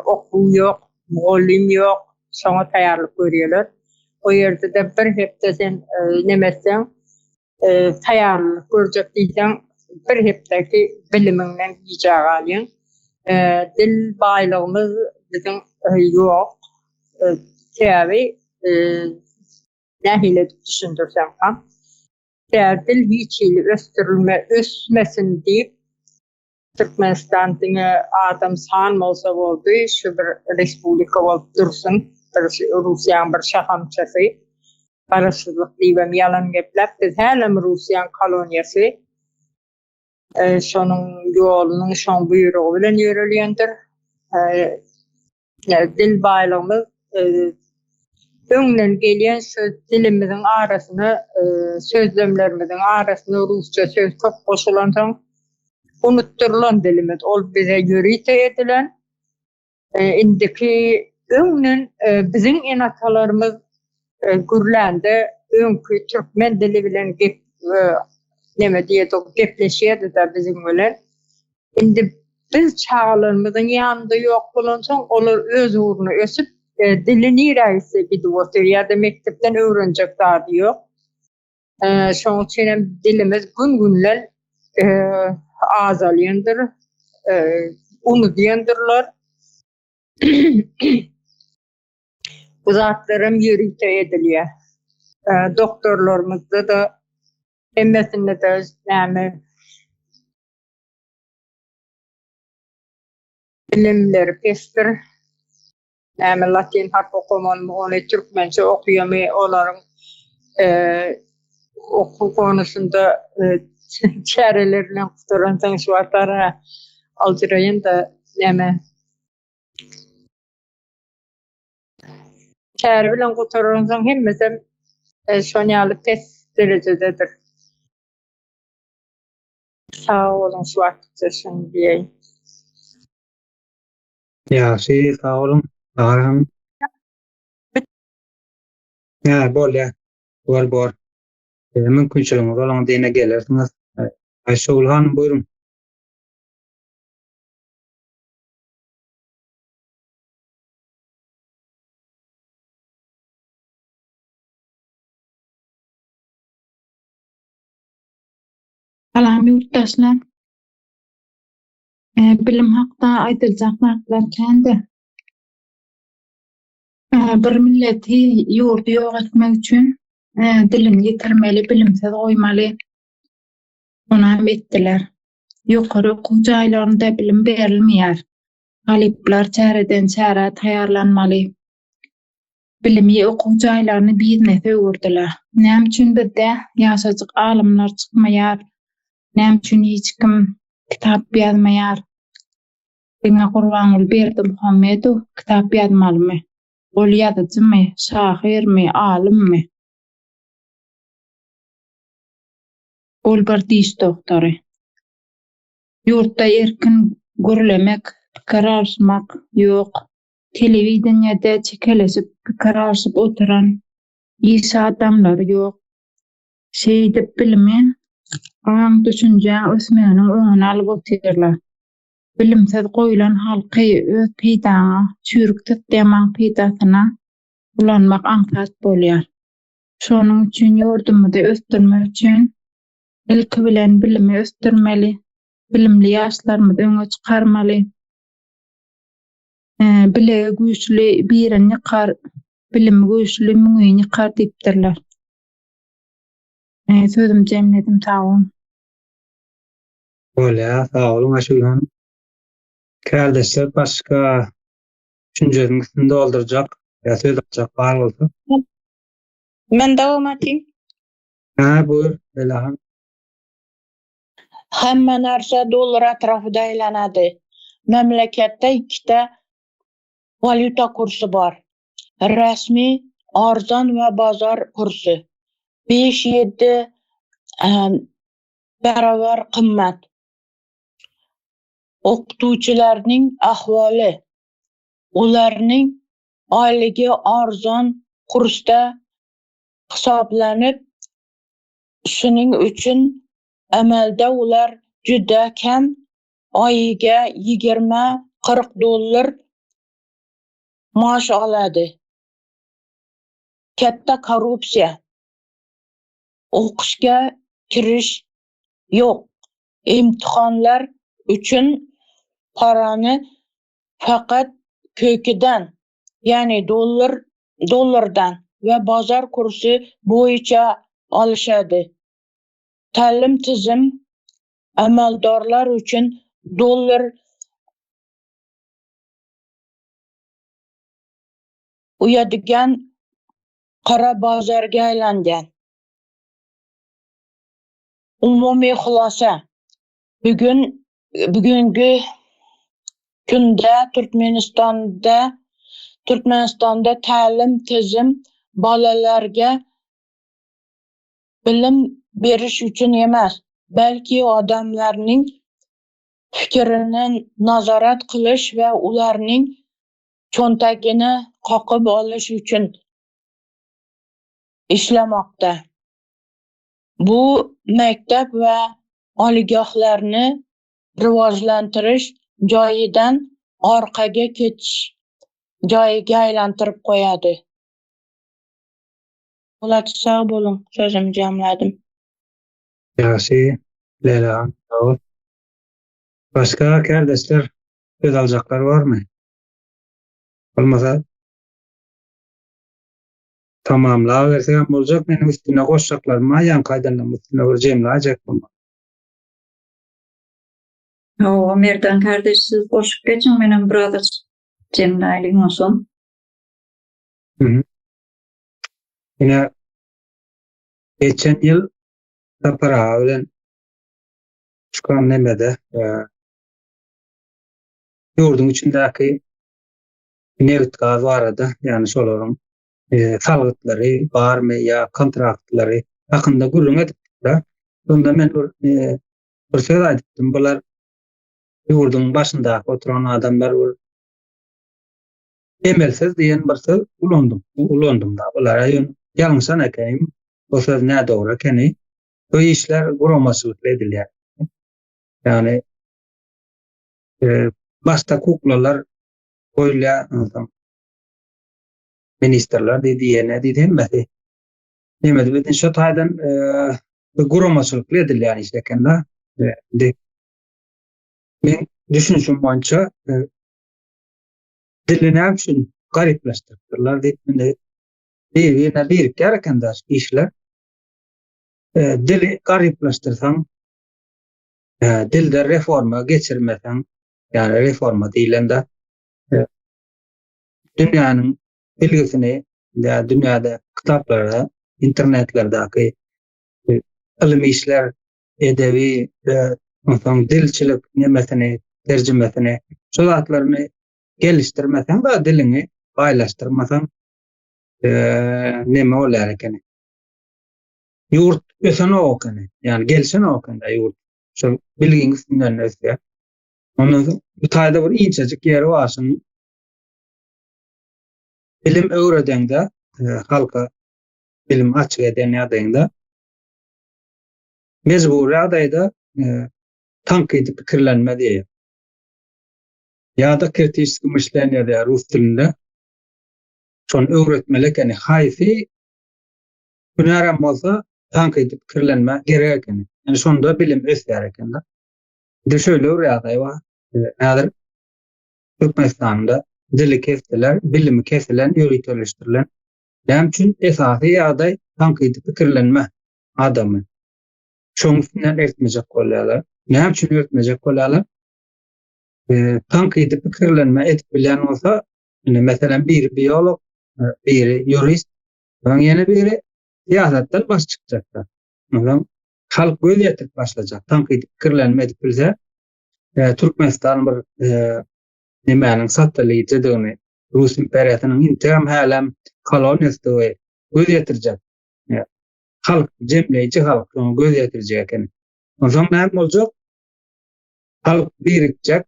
okuw ýok, mugallym ýok, şoňa taýýarlyk görýärler. O ýerde-de bir hepde sen neme etseň, taýýarlyk görjek diýseň, bir hepdeki bilimiňden gijä galýaň. Dil baýlygymyz biziň ýok. Sebäbi nähili edip düşündirsem ham. Tä dil hiç hili ösdürilme ösmesin diýip Türkmenistan diňe adam san bolsa boldy şu bir respublika bolup dursun bir Russiýaň bir şahamçasy garaşsyzlyk diýibem ýalan gepläp biz hälem Russiýaň koloniýasy şonuň ýolunyň şoň buýrugy bilen ýörelýändir. Dil baýlygymyz öňden gelýän şu dilimiziň arasyna sözlemlerimiziň arasyna rusça söz köp goşulansoň unutdyrylan dilimiz. Ol bize ýörite edilen. Indiki öňden biziň ene-atalarymyz gürlände öňki türkmen dili bilen gep neme diýerdik gepleşýärdi-de biziň bilen. Indi biz çagalarymyzyň ýanynda ýok bolansoň olar öz ugruna ösüp dili nirä gitse gidip otyr ýa-da mekdepden öwrenjek zady ýok. Şonuň üçin hem dilimiz gün-günden azalýandyr, unudýandyrlar. Bu zatlaram ýörite edilýär. Doktorlarymyzda-da hemmesinde-de näme bilimleri pesdir. Näme latyn harp okamalymy, ony türkmençe okaýamy, olaryň okuw konusynda çäreler bilen gutaransoň şu wagtlar aljyraýan-da näme çäre bilen gutaransoň hemmesem şon ýaly pes derejededir. Sag boluň şu wagtça şuny diýeýin. Ýagşy sag boluň Bahar hanym. Hä bolýa. Bor bor. Mümkinçiligiňiz bolanda ýene gelersiňiz. Aýşegül hanym buýruň. Salam ýurtdaşlar. Bilim hakda aýdyljak zatlar kän-de. Bir milleti, ýurdy ýok etmek üçin dilini ýitirmeli, bilimsiz goýmaly. Onam etdiler. Ýokary okuw jaýlarynda bilim berilmeýär. Talyplar çäreden çärä taýýarlanmaly. Bilimi, okuw jaýlaryny biznese öwürdiler. Näme üçin bizde ýaşajyk alymlar çykmaýar? Näme üçin hiç kim kitap ýazmaýar? Diňe Gurbanguly Berdimuhamedow kitap ýazmalymy? Ol ýazyjymy, şahyrmy, alymmy? Ol bir diş dogtory. Ýurtda erkin gürlemek, pikir alyşmak ýok. Telewideniýede çekeleşip pikir alyşyp oturan iş adamlary ýok. Şeýdip bilimi, aň-düşünjäň ösmeginiň öňüni alyp otyrlar. Bilimsiz goýlan halky öz peýdaňa, çüýrük sistemaň peýdasyna ulanmak aňsat bolýar. Şonuň üçin ýurdumyzy ösdürmek üçin ilki bilen bilimi ösdürmeli, bilimli ýaşlarymyzy öňe çykarmaly. Bilegi güýçli birini ýykar, bilimi güýçli müňini ýykar diýipdirler. Sözümi jemledim, sag boluň. Bolýar, sag boluň Aşyr hanym. Kärdeşler başga düşünjesiniň üstüni doldurjak ýa söz açjak bar bolsa. Men dowam eteyim. Hä, buýur, Leýla hanym. Hemme narsa dollar etrafyda aýlanady. Memleketde ikkita walýuta kursy bar. Resmi arzan we bazar kursy. Beş-ýedi barabar gymmat. Okuwçylarynyň ahwaly. Ularnyň aýlygy arzan kursda hisoblanyp, shuning uchun amalda ular juda kam oyiga 20-40 dollar maosh oladi. Katta korrupsiya. O'qishga kirish yo'q. Imtihonlar uchun parani faqat ko'kidan, ya'ni dollar dollardan va bozor kursi bo'yicha olishadi. Ta'lim tizim amaldorlar uchun dollar uyadigan qora bozorga aylangan. Umumiy xulosa. Bugun bugungi kunda Turkmanistonda Turkmanistonda ta'lim tizim bolalarga bilim berish uchun emas, balki odamlarning fikrini nazorat qilish va ularning cho'ntagini qoqib olish uchun ishlamoqda. Bu maktab va oliygohlarni rivojlantirish joyidan orqaga ketish joyiga aylantirib qo'yadi. Bo'ladi, sog' bo'ling, so'zimni jamladim. Ýagşy, Leýla hanym, sag bol. Başga kärdeşler söz aljaklar barmy? Bolmasa tamamlabersegem boljak, meniň üstüne goşjaklarym bar, ýaňky aýdanlaryň üstüne bir jemläýjek bolmaly. Hawa, Merdan kardeş siz goşup geçiň, menem biraz jemläýliň onsoň. Mhm. Ine geçen ýyl Sapar aga bilen çykan nemede e, ýurduň içindäki nebit-gaz barada, ýagny şolaryň e, salgytlary barmy ýa kontraktlary hakynda gürrüň edipdik-de. Şonda men bir, e, bir söz aýdypdym. Bular ýurduň başyndaky oturan adamlar bir emelsiz diýen bir söz ulandym. Ulandym da. Bulara ýöne ýalňyşan ekenim. O söz nädogry ekeni. Bu işler guramaçylykly edilýär. Ýagny e, başda kuklalar goýulýar, onsoň ministrler diýdi, ýene diýdi, hemmesi. Näme diýip, şo taýdan e, guramaçylykly edilýän iş eken-de. Indi men düşünişim boýunça e, dili näme üçin garyplaşdyrypdyrlar diýip, indi bir-birine birikýär eken-de işler. E, dili garyplaşdyrsaň, e, dilde reforma geçirmeseň, ýagny reforma diýlende e, dünýäniň bilgisini ýa dünýäde kitaplarda, internetlerdäki e, ylmy işler, edebi, e, onsoň dilçilik nemesini. terjimesini, şo zatlaryny gelişdirmeseň da diliňi baýlaşdyrmasaň neme bolýar ekeni. Ýurt ösenok ekeni. Ýagny gelişenok ekeni ýurt. Şol bilgiň üstünden ösýär. Ondan soň bu taýda bir inçejik ýeri bar şunuň. Bilim öwredeňde, halka bilim açyk eden ýagdaýyňda mejbury ýagdaýda tankydy pikirlenme diýýär. Ýa-da kritiçeskiý myşleniýe diýýär rus dilinde. Şony öwretmeli ekeni. Haýsy hünärem bolsa tankydy pikirlenme gerek ekeni. Ýani şonda bilim ösýär ekende. Indi şeýle bir ýagdaý bar. Häzir Türkmenistanda dili kesdiler, bilimi kesilen, ýöriteleşdirilen. Näme üçin? Esasy ýagdaý tankydy pikirlenme adamy. Şonuň üstünden eltmejek bolýarlar. Näme üçin eltmejek bolýarlar? Tankydy pikirlenme edip bilýän bolsa, indi meselem biri biolog, biri ýurist, soň ýene biri syýasatdan baş çykjakda. Onsoň halk göz ýetirip başlajak, tankydy pikirlenme edip bilse, Türkmenistan bir nemäniň satelitidigini, Rus imperiýasynyň integem hälem koloniýasydygy göz ýetirjek. Halk, jemleýji halk şoňa göz ýetirjek eken. Onsoň näme boljak? Halk birikjek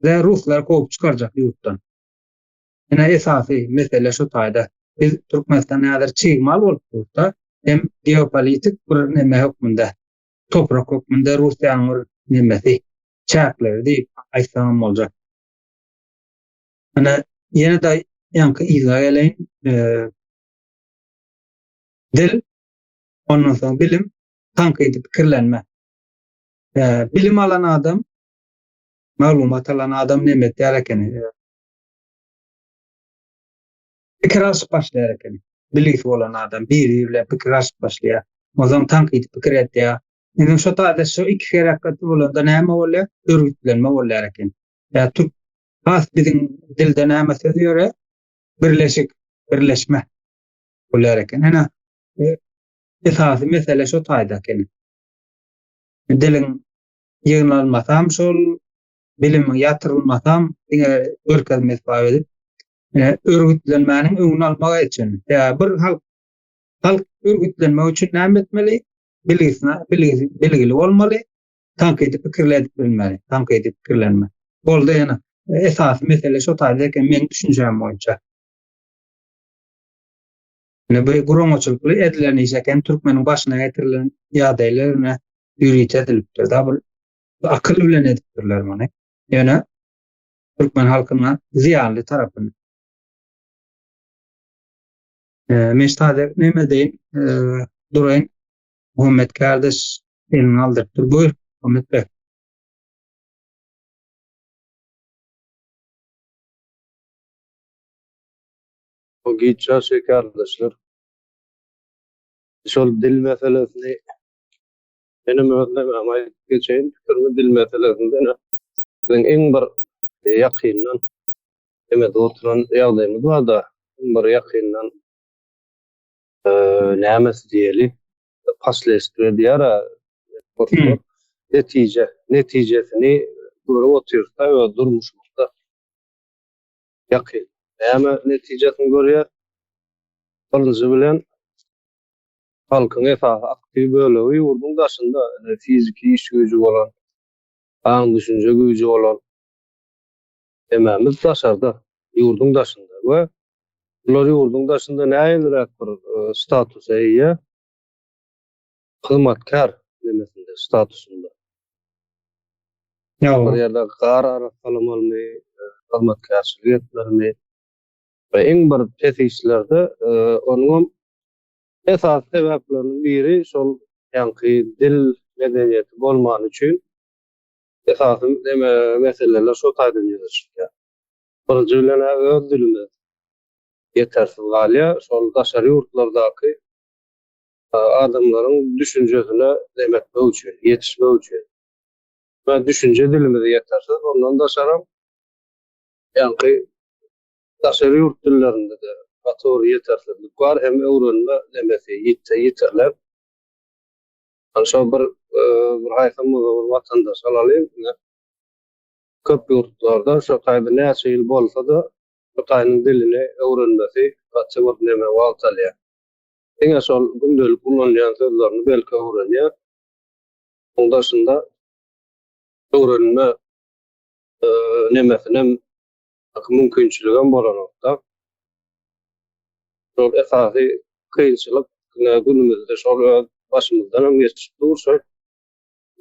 we ruslary kowup çykarjak ýurtdan. Ine esasy mesele şu taýda. Biz Türkmenistan häzir çig mal bolup durda, hem geopolitik bir neme hökmünde, toprak hökmünde Russiýanyň bir nemesi, çäkleri diýip aýtsaňam boljak. Ine ýene-de ýaňky yza geleýin. Dil, ondan soň bilim, tankydy pikirlenme. Bilim alan adam, maglumat alan adam neme etýär ekeni? Pikir alşyp başlaýar ekeni. Bilgisi bolan adam biri bilen pikir alşyp başlaýar. Onsoň tankydy pikir edýär. Indi şo taýda şu iki hereket bolanda näme bolýar? Örgütlenme bolýar eken. Ýa türk has biziň dilde näme söz ýöre? Birleşik, birleşme bolýar eken. Ene esasy mesele şo taýda eken. Diliň ýygnalmasam şol, bilimiň ýatyrylmasam diňe görkezme esbap edip, örgütlenmäniň öňüni almak üçin. Ýa bir halk halk örgütlenmek üçin näme etmeli? Bilgisine bilgisi bilgili bolmaly, tankydy pikirli edip bilmeli, tankydy pikirlenme. Boldy ýene. Esasy mesele şo taýda eken meň düşünjäm boýunça. Ine bu guramaçylykly edilen iş eken, türkmeniň başyna getirilen ýagdaýlar ine ýörite edilipdir da bir akyl bilen edipdirler muny. Ýöne türkmen halkyna zyýanly tarapyny. Men ştaýda neme deýin, duraýyn. Muhammet kardeş elini galdyrypdyr. Buyur Muhammet beg. O giç ýaşy kardeşler. Şol dil meselesini menem öz nämämi aýdyp geçeýin pikirimi dil meselesinde ine biziň iň bir ýakyndan emede oturan ýagdaýymyz barda iň bir ýakyndan nämesi diýeli posledstwiýa diýer-ä netije netijesini görüp otyrys-da öz durmuşymyzda ýakyn näme netijesini görýär birinji bilen halkyň esasy aktiw bölegi ýurduň daşynda, ine, fiziki iş güýji bolan, aň-düşünje güýji bolan hemmämiz daşarda, ýurduň daşynda we bular ýurduň daşynda nähiliräk bir statusa eýe? Hyzmatkär nemesinde, statusynda. Bir ýerde gar arassalamalymy, hyzmatkärçilik etmelimi we iň bir pes işlerde onuňam Esasy sebäpleriniň biri şol ýaňky dil medeniýeti bolmany üçin esasy neme meseleler şo taýdan ýüze çykýar. Birinji bilen-ä öz dilimiz ýetersiz galýar, şol daşary ýurtlardaky adamlaryň düşünjesine neme etmek üçin, ýetişmek üçin. Düşünje dilimiz ýetersiz, ondan daşaram ýaňky Daşary ýurt dillerinde-de gaty bir ýetersizlik bar, hem öwrenme nemesi ýitirilen. Hany şo bir bir haýsam bolsa bir watandaş alalyň, ine. Köp ýurtlarda şo taýda näçe ýyl bolsa-da, şo taýynyň dilini öwrenmesi gaty bir neme wagt alýar. Diňe şol gündelik ulanylýan sözlerini belki öwrenýär. Oň daşynda öwrenme nemesinem mümkinçiligem bolanokda. Şol esasy kynçylyk günümizde şol öz başymyzdanam geçip dur şol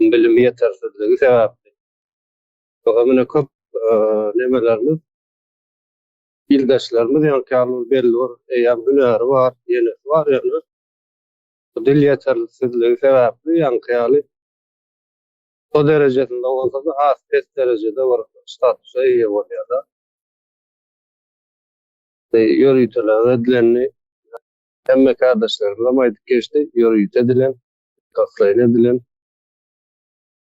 bilim ýetersizligi sebäpli. Ýogsa mine köp nemelerimiz ildeşlerimiz ýaňky ýaly belli bir eýýäm hünäri bar, ýenesi bar ýöne bu dil ýeterlisizligi sebäpli ýaňky ýaly o derejesinde bolsa-da has pes derejede bir statusa eýe bolýar-da. Ýöriteler edilenini hemme kärdeşlerimizem aýdyp geçdi, ýörite edilen, bilkastlaýyn edilen.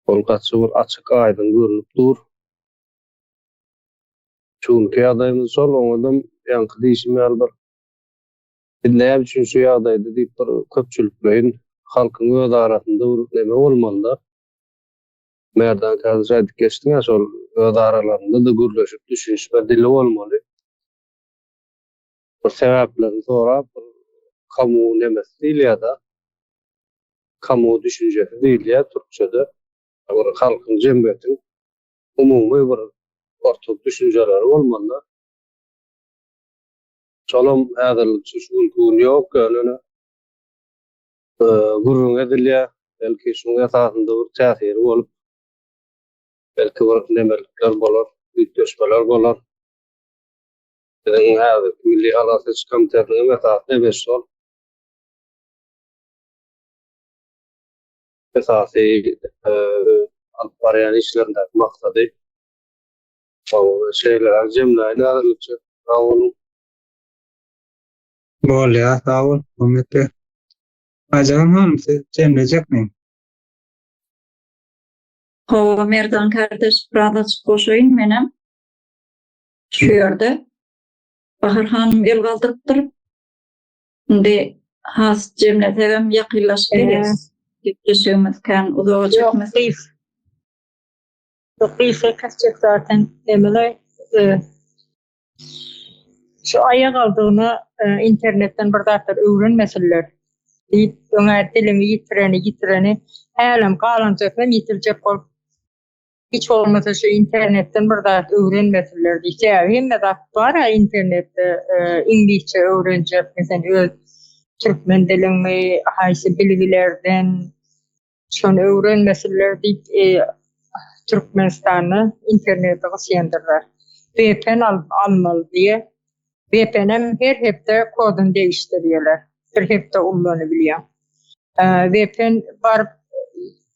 Ol gaty bir açyk aýdyň görnüp dur. Şu günki ýagdaýymyz şol, oňadam ýaňky diýşim ýaly bir biz näme üçin şu ýagdaýda diýip bir köpçülikleýin halkyň öz arasynda bir neme bolmalyda. Merdan kardeş aýdyp geçdiň-ä şol öz aralarynda-da gürleşip düşünişme dili bolmaly. Bir sebäplerini sorap bir kamu nemesi diýilýär-de. Kamu düşünjesi diýilýär türkçede. Bir halkyň jemgyýetiň umumy bir ortak düşünjeleri bolmaly-da. Şolam häzirlikçe şu günki gün ýok, ýöne gürrüň edilýär. Belki şunuň esasynda bir täsiri bolup, belki bir nemelikler bolar, üýtgeşmeler bolar. Biziň häzirki Milli halas ediş komitetiniň hem esasy nebesi şol. Esasy alyp barýan işlerindäki maksady. Şeýleräk jemläýin häzirlikçe. Sag boluň. Bolýar, sag bol, Muhammet beg. Aýjahan hanym, siz jemlejekmi? Hawa, Merdan kardeş, biraz açyk goşaýyn menem. Şu ýerde Bahar hanym el galdyrypdyr. Indi has jemlesegem ýakynlaşyp gelýäs. Gepleşigimiz kän uzaga çekmesin. Ýok, gysga kesjek zaten Emele şu aýak aldygyna internetden bir zatlar öwrenmesinler diýip öňä diliňi ýitireni ýitireni hälem galanjasynam ýitirjek bolup hiç bolmasa şu internetden bir zat öwrenmesinler diýip sebäbi hemme zat bar-a internetde iňlisçe öwrenjekmi sen öz türkmen diliňi haýsy bilgilerden Şony öwrenmesinler diýip Türkmenistanda interneti gysýandyrlar. VPN alyp almaly diýe. VPN-em her hepde koduny degişdirýärler. Bir hepde ullanybilýäň. VPN baryp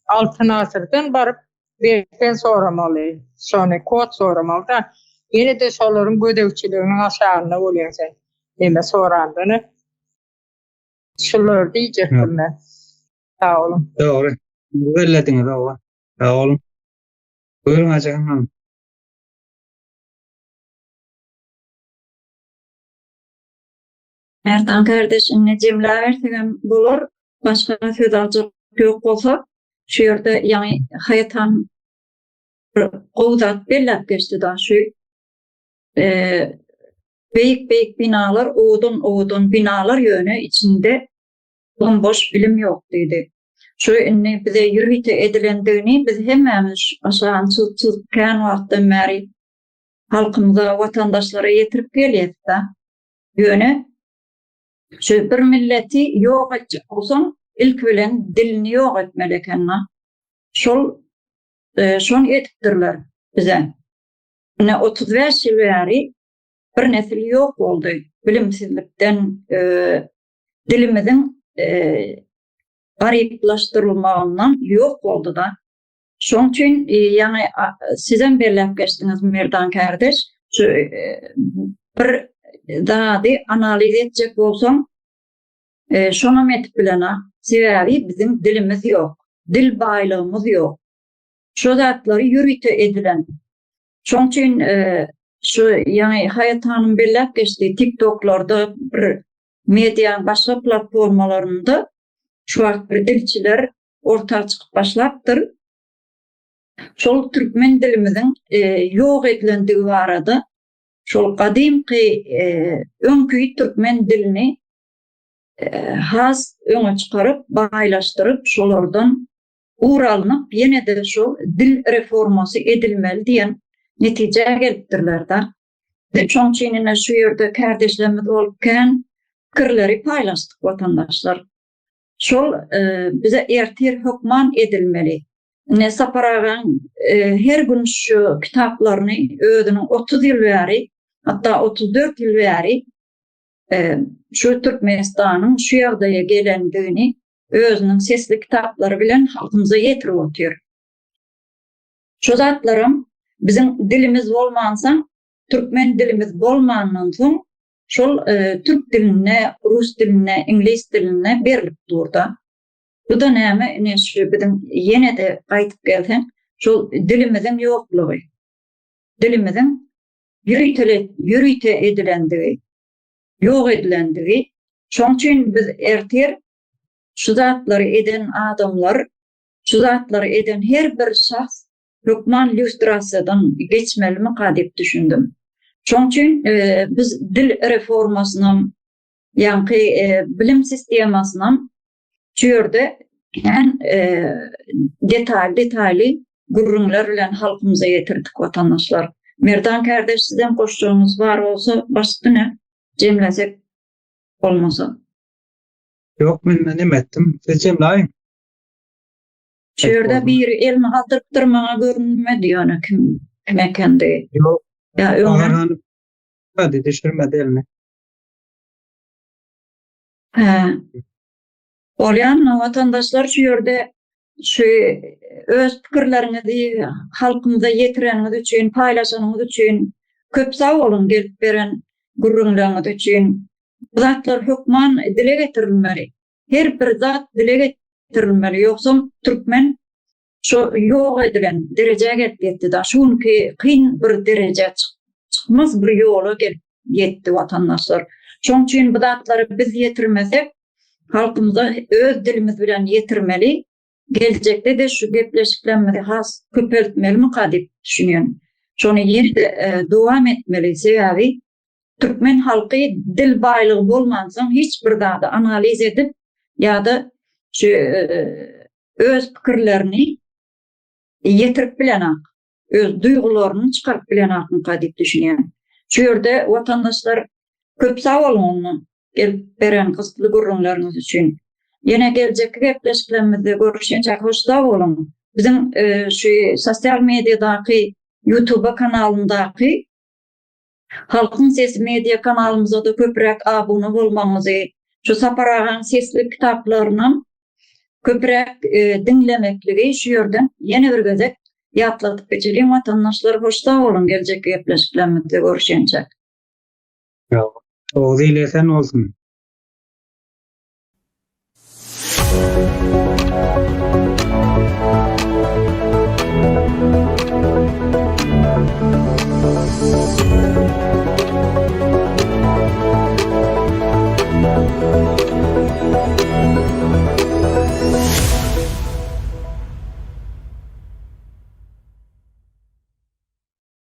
Altyn Asyrdan baryp VPN soramaly. Şony kod soramaly da. Ýene-de şolaryň gözegçiliginiň aşagynda bolýaň sen. Neme soranda. Şulary diýjekdim men. Sag boluň. Dogry. Bellediňiz owa. Sag boluň. Buyurun Ajahan hanym. Merdan kardeş indi jemläbersegem bolar. Başga söz aljak ýok bolsa, şu ýerde ýaňy Haýat han bir gowy zat belläp geçdi da şu beýik-beýik binalar, owadan-owadan binalar ýöne içinde bomboş bilim ýok diýdi. Şu indi bize ýörite edilendigini biz hemmämiz aşagyny çyzyp çyzyp kän wagtdan bäri halkymyza, watandaşlara ýetirip gelýäs-da. Ýöne şu bir milleti ýok etjek bolsaň, ilki bilen dilini ýok etmeli eken-da. Şol şony edipdirler bize. Ine 35 ýyl bäri bir nesil ýok boldy. Bilimsizlikden, dilimiziň garyplaşdyrylmagyndan ýok boldy-da. Şoň üçin ýaňy sizem belläp geçdiňiz Merdan kardeş, şu bir zady analiz etjek bolsaň, şonam edip bilenok. Sebäbi biziň dilimiz ýok, dil baýlygymyz ýok. Şo zatlary ýörite edilen. Şoň üçin şu ýaňy Haýat hanym belläp geçdi, TikToklarda bir mediaň başga platformalarynda şu wagt bir dilçiler orta çykyp başlapdyr. Şol türkmen dilimiziň ýok edilendigi barada şol gadymky öňki türkmen dilini has öňe çykaryp, baýlaşdyryp, şolardan ugur alnyp, ýene-de şol dil reformasy edilmeli diýen netijä gelipdirler-de. Şoň üçin ine şu ýerde kärdeşlerimiz bolup kän pikirleri paýlaşdyk watandaşlar. Şol bize ertir hökman edilmeli. Ine Sapar agaň her gün şu kitaplaryny özüniň 30 ýyl bäri, hatda 34 ýyl bäri şu Türkmenistanyň şu ýagdaýa gelendigini özüniň sesli kitaplary bilen halkymyza ýetirip otyr. Şu zatlaram biziň dilimiz bolmansoň, türkmen dilimiz bolmandan soň şol türk dilinde, rus dilinde, iňlis dilinde berlip dur-da. Bu-da näme, ine şu biziň ýene-de gaýdyp gelseň, şol dilimiziň ýoklugy. Dilimiziň ýöritele ýörite edilendigi, ýok edilendigi. Şoň üçin biz ertir şu zatlary eden adamlar, şu zatlary eden her bir şahs hökman lýustrasiýadan geçmelimika diýip düşündim. Şoň üçin biz dil reformasynam, ýaňky bilim sistemasynam şu ýerde kän detal-detaly gürrüňler bilen halkymyza ýetirdik watandaşlar. Merdan kärdeş sizem goşjagyňyz bar bolsa baş üstüne jemlesek bolmasa. Ýok men neme etdim. Siz jemläýiň. Şu ýerde biri elini galdyrypdyr maňa görünmedi ýöne kim kim ekendi. Ýok. Ýa öňem. Hadi düşürmedi elini. Hä. Bolýan watandaşlar şu ýerde şu öz pikirleriňizi halkymyza ýetireniňiz üçin, paýlaşanyňyz üçin köp sag boluň gelip beren gürrüňleriňiz üçin. Bu zatlar hökman dile getirilmeli. Her bir zat dile getirilmeli, ýogsam türkmen şo ýok edilen derejä gelip ýetdi da, şu günki kyn bir derejä çykmaz bir ýola gelip ýetdi watandaşlar. Şoň üçin bu zatlary biz ýetirmesek, halkymyza öz dilimiz bilen ýetirmeli, geljekde-de şu gepleşiklerimizi has köpeltmelimika diýip düşünýän. Şony ýene-de dowam etmeli, sebäbi Türkmen halky dil baýlygy bolmansoň hiç bir zady analiz edip ýa-da şu öz pikirlerini ýetirip bilenak, öz duýgularyny çykaryp bilenakmyka diýip düşünýän. Şu ýerde watandaşlar köp sag boluň onda gelip beren gyzykly gürrüňleriňiz üçin. Ýene geljekki gepleşiklerimizde görüşýänçäk hoş sag boluň. Biziň şu sosial mediadaky YouTube kanalyndaky Halkyň sesi media kanalymyzada köpräk abuna bolmagyňyzy, şu Sapar agaň sesli kitaplarynam köpräk diňlemekligi şu ýerden ýene bir gezek ýatladyp geçeliň watandaşlar hoş sag boluň geljekki gepleşiklerimizde görüşençäk. Oguz ili esen bolsun.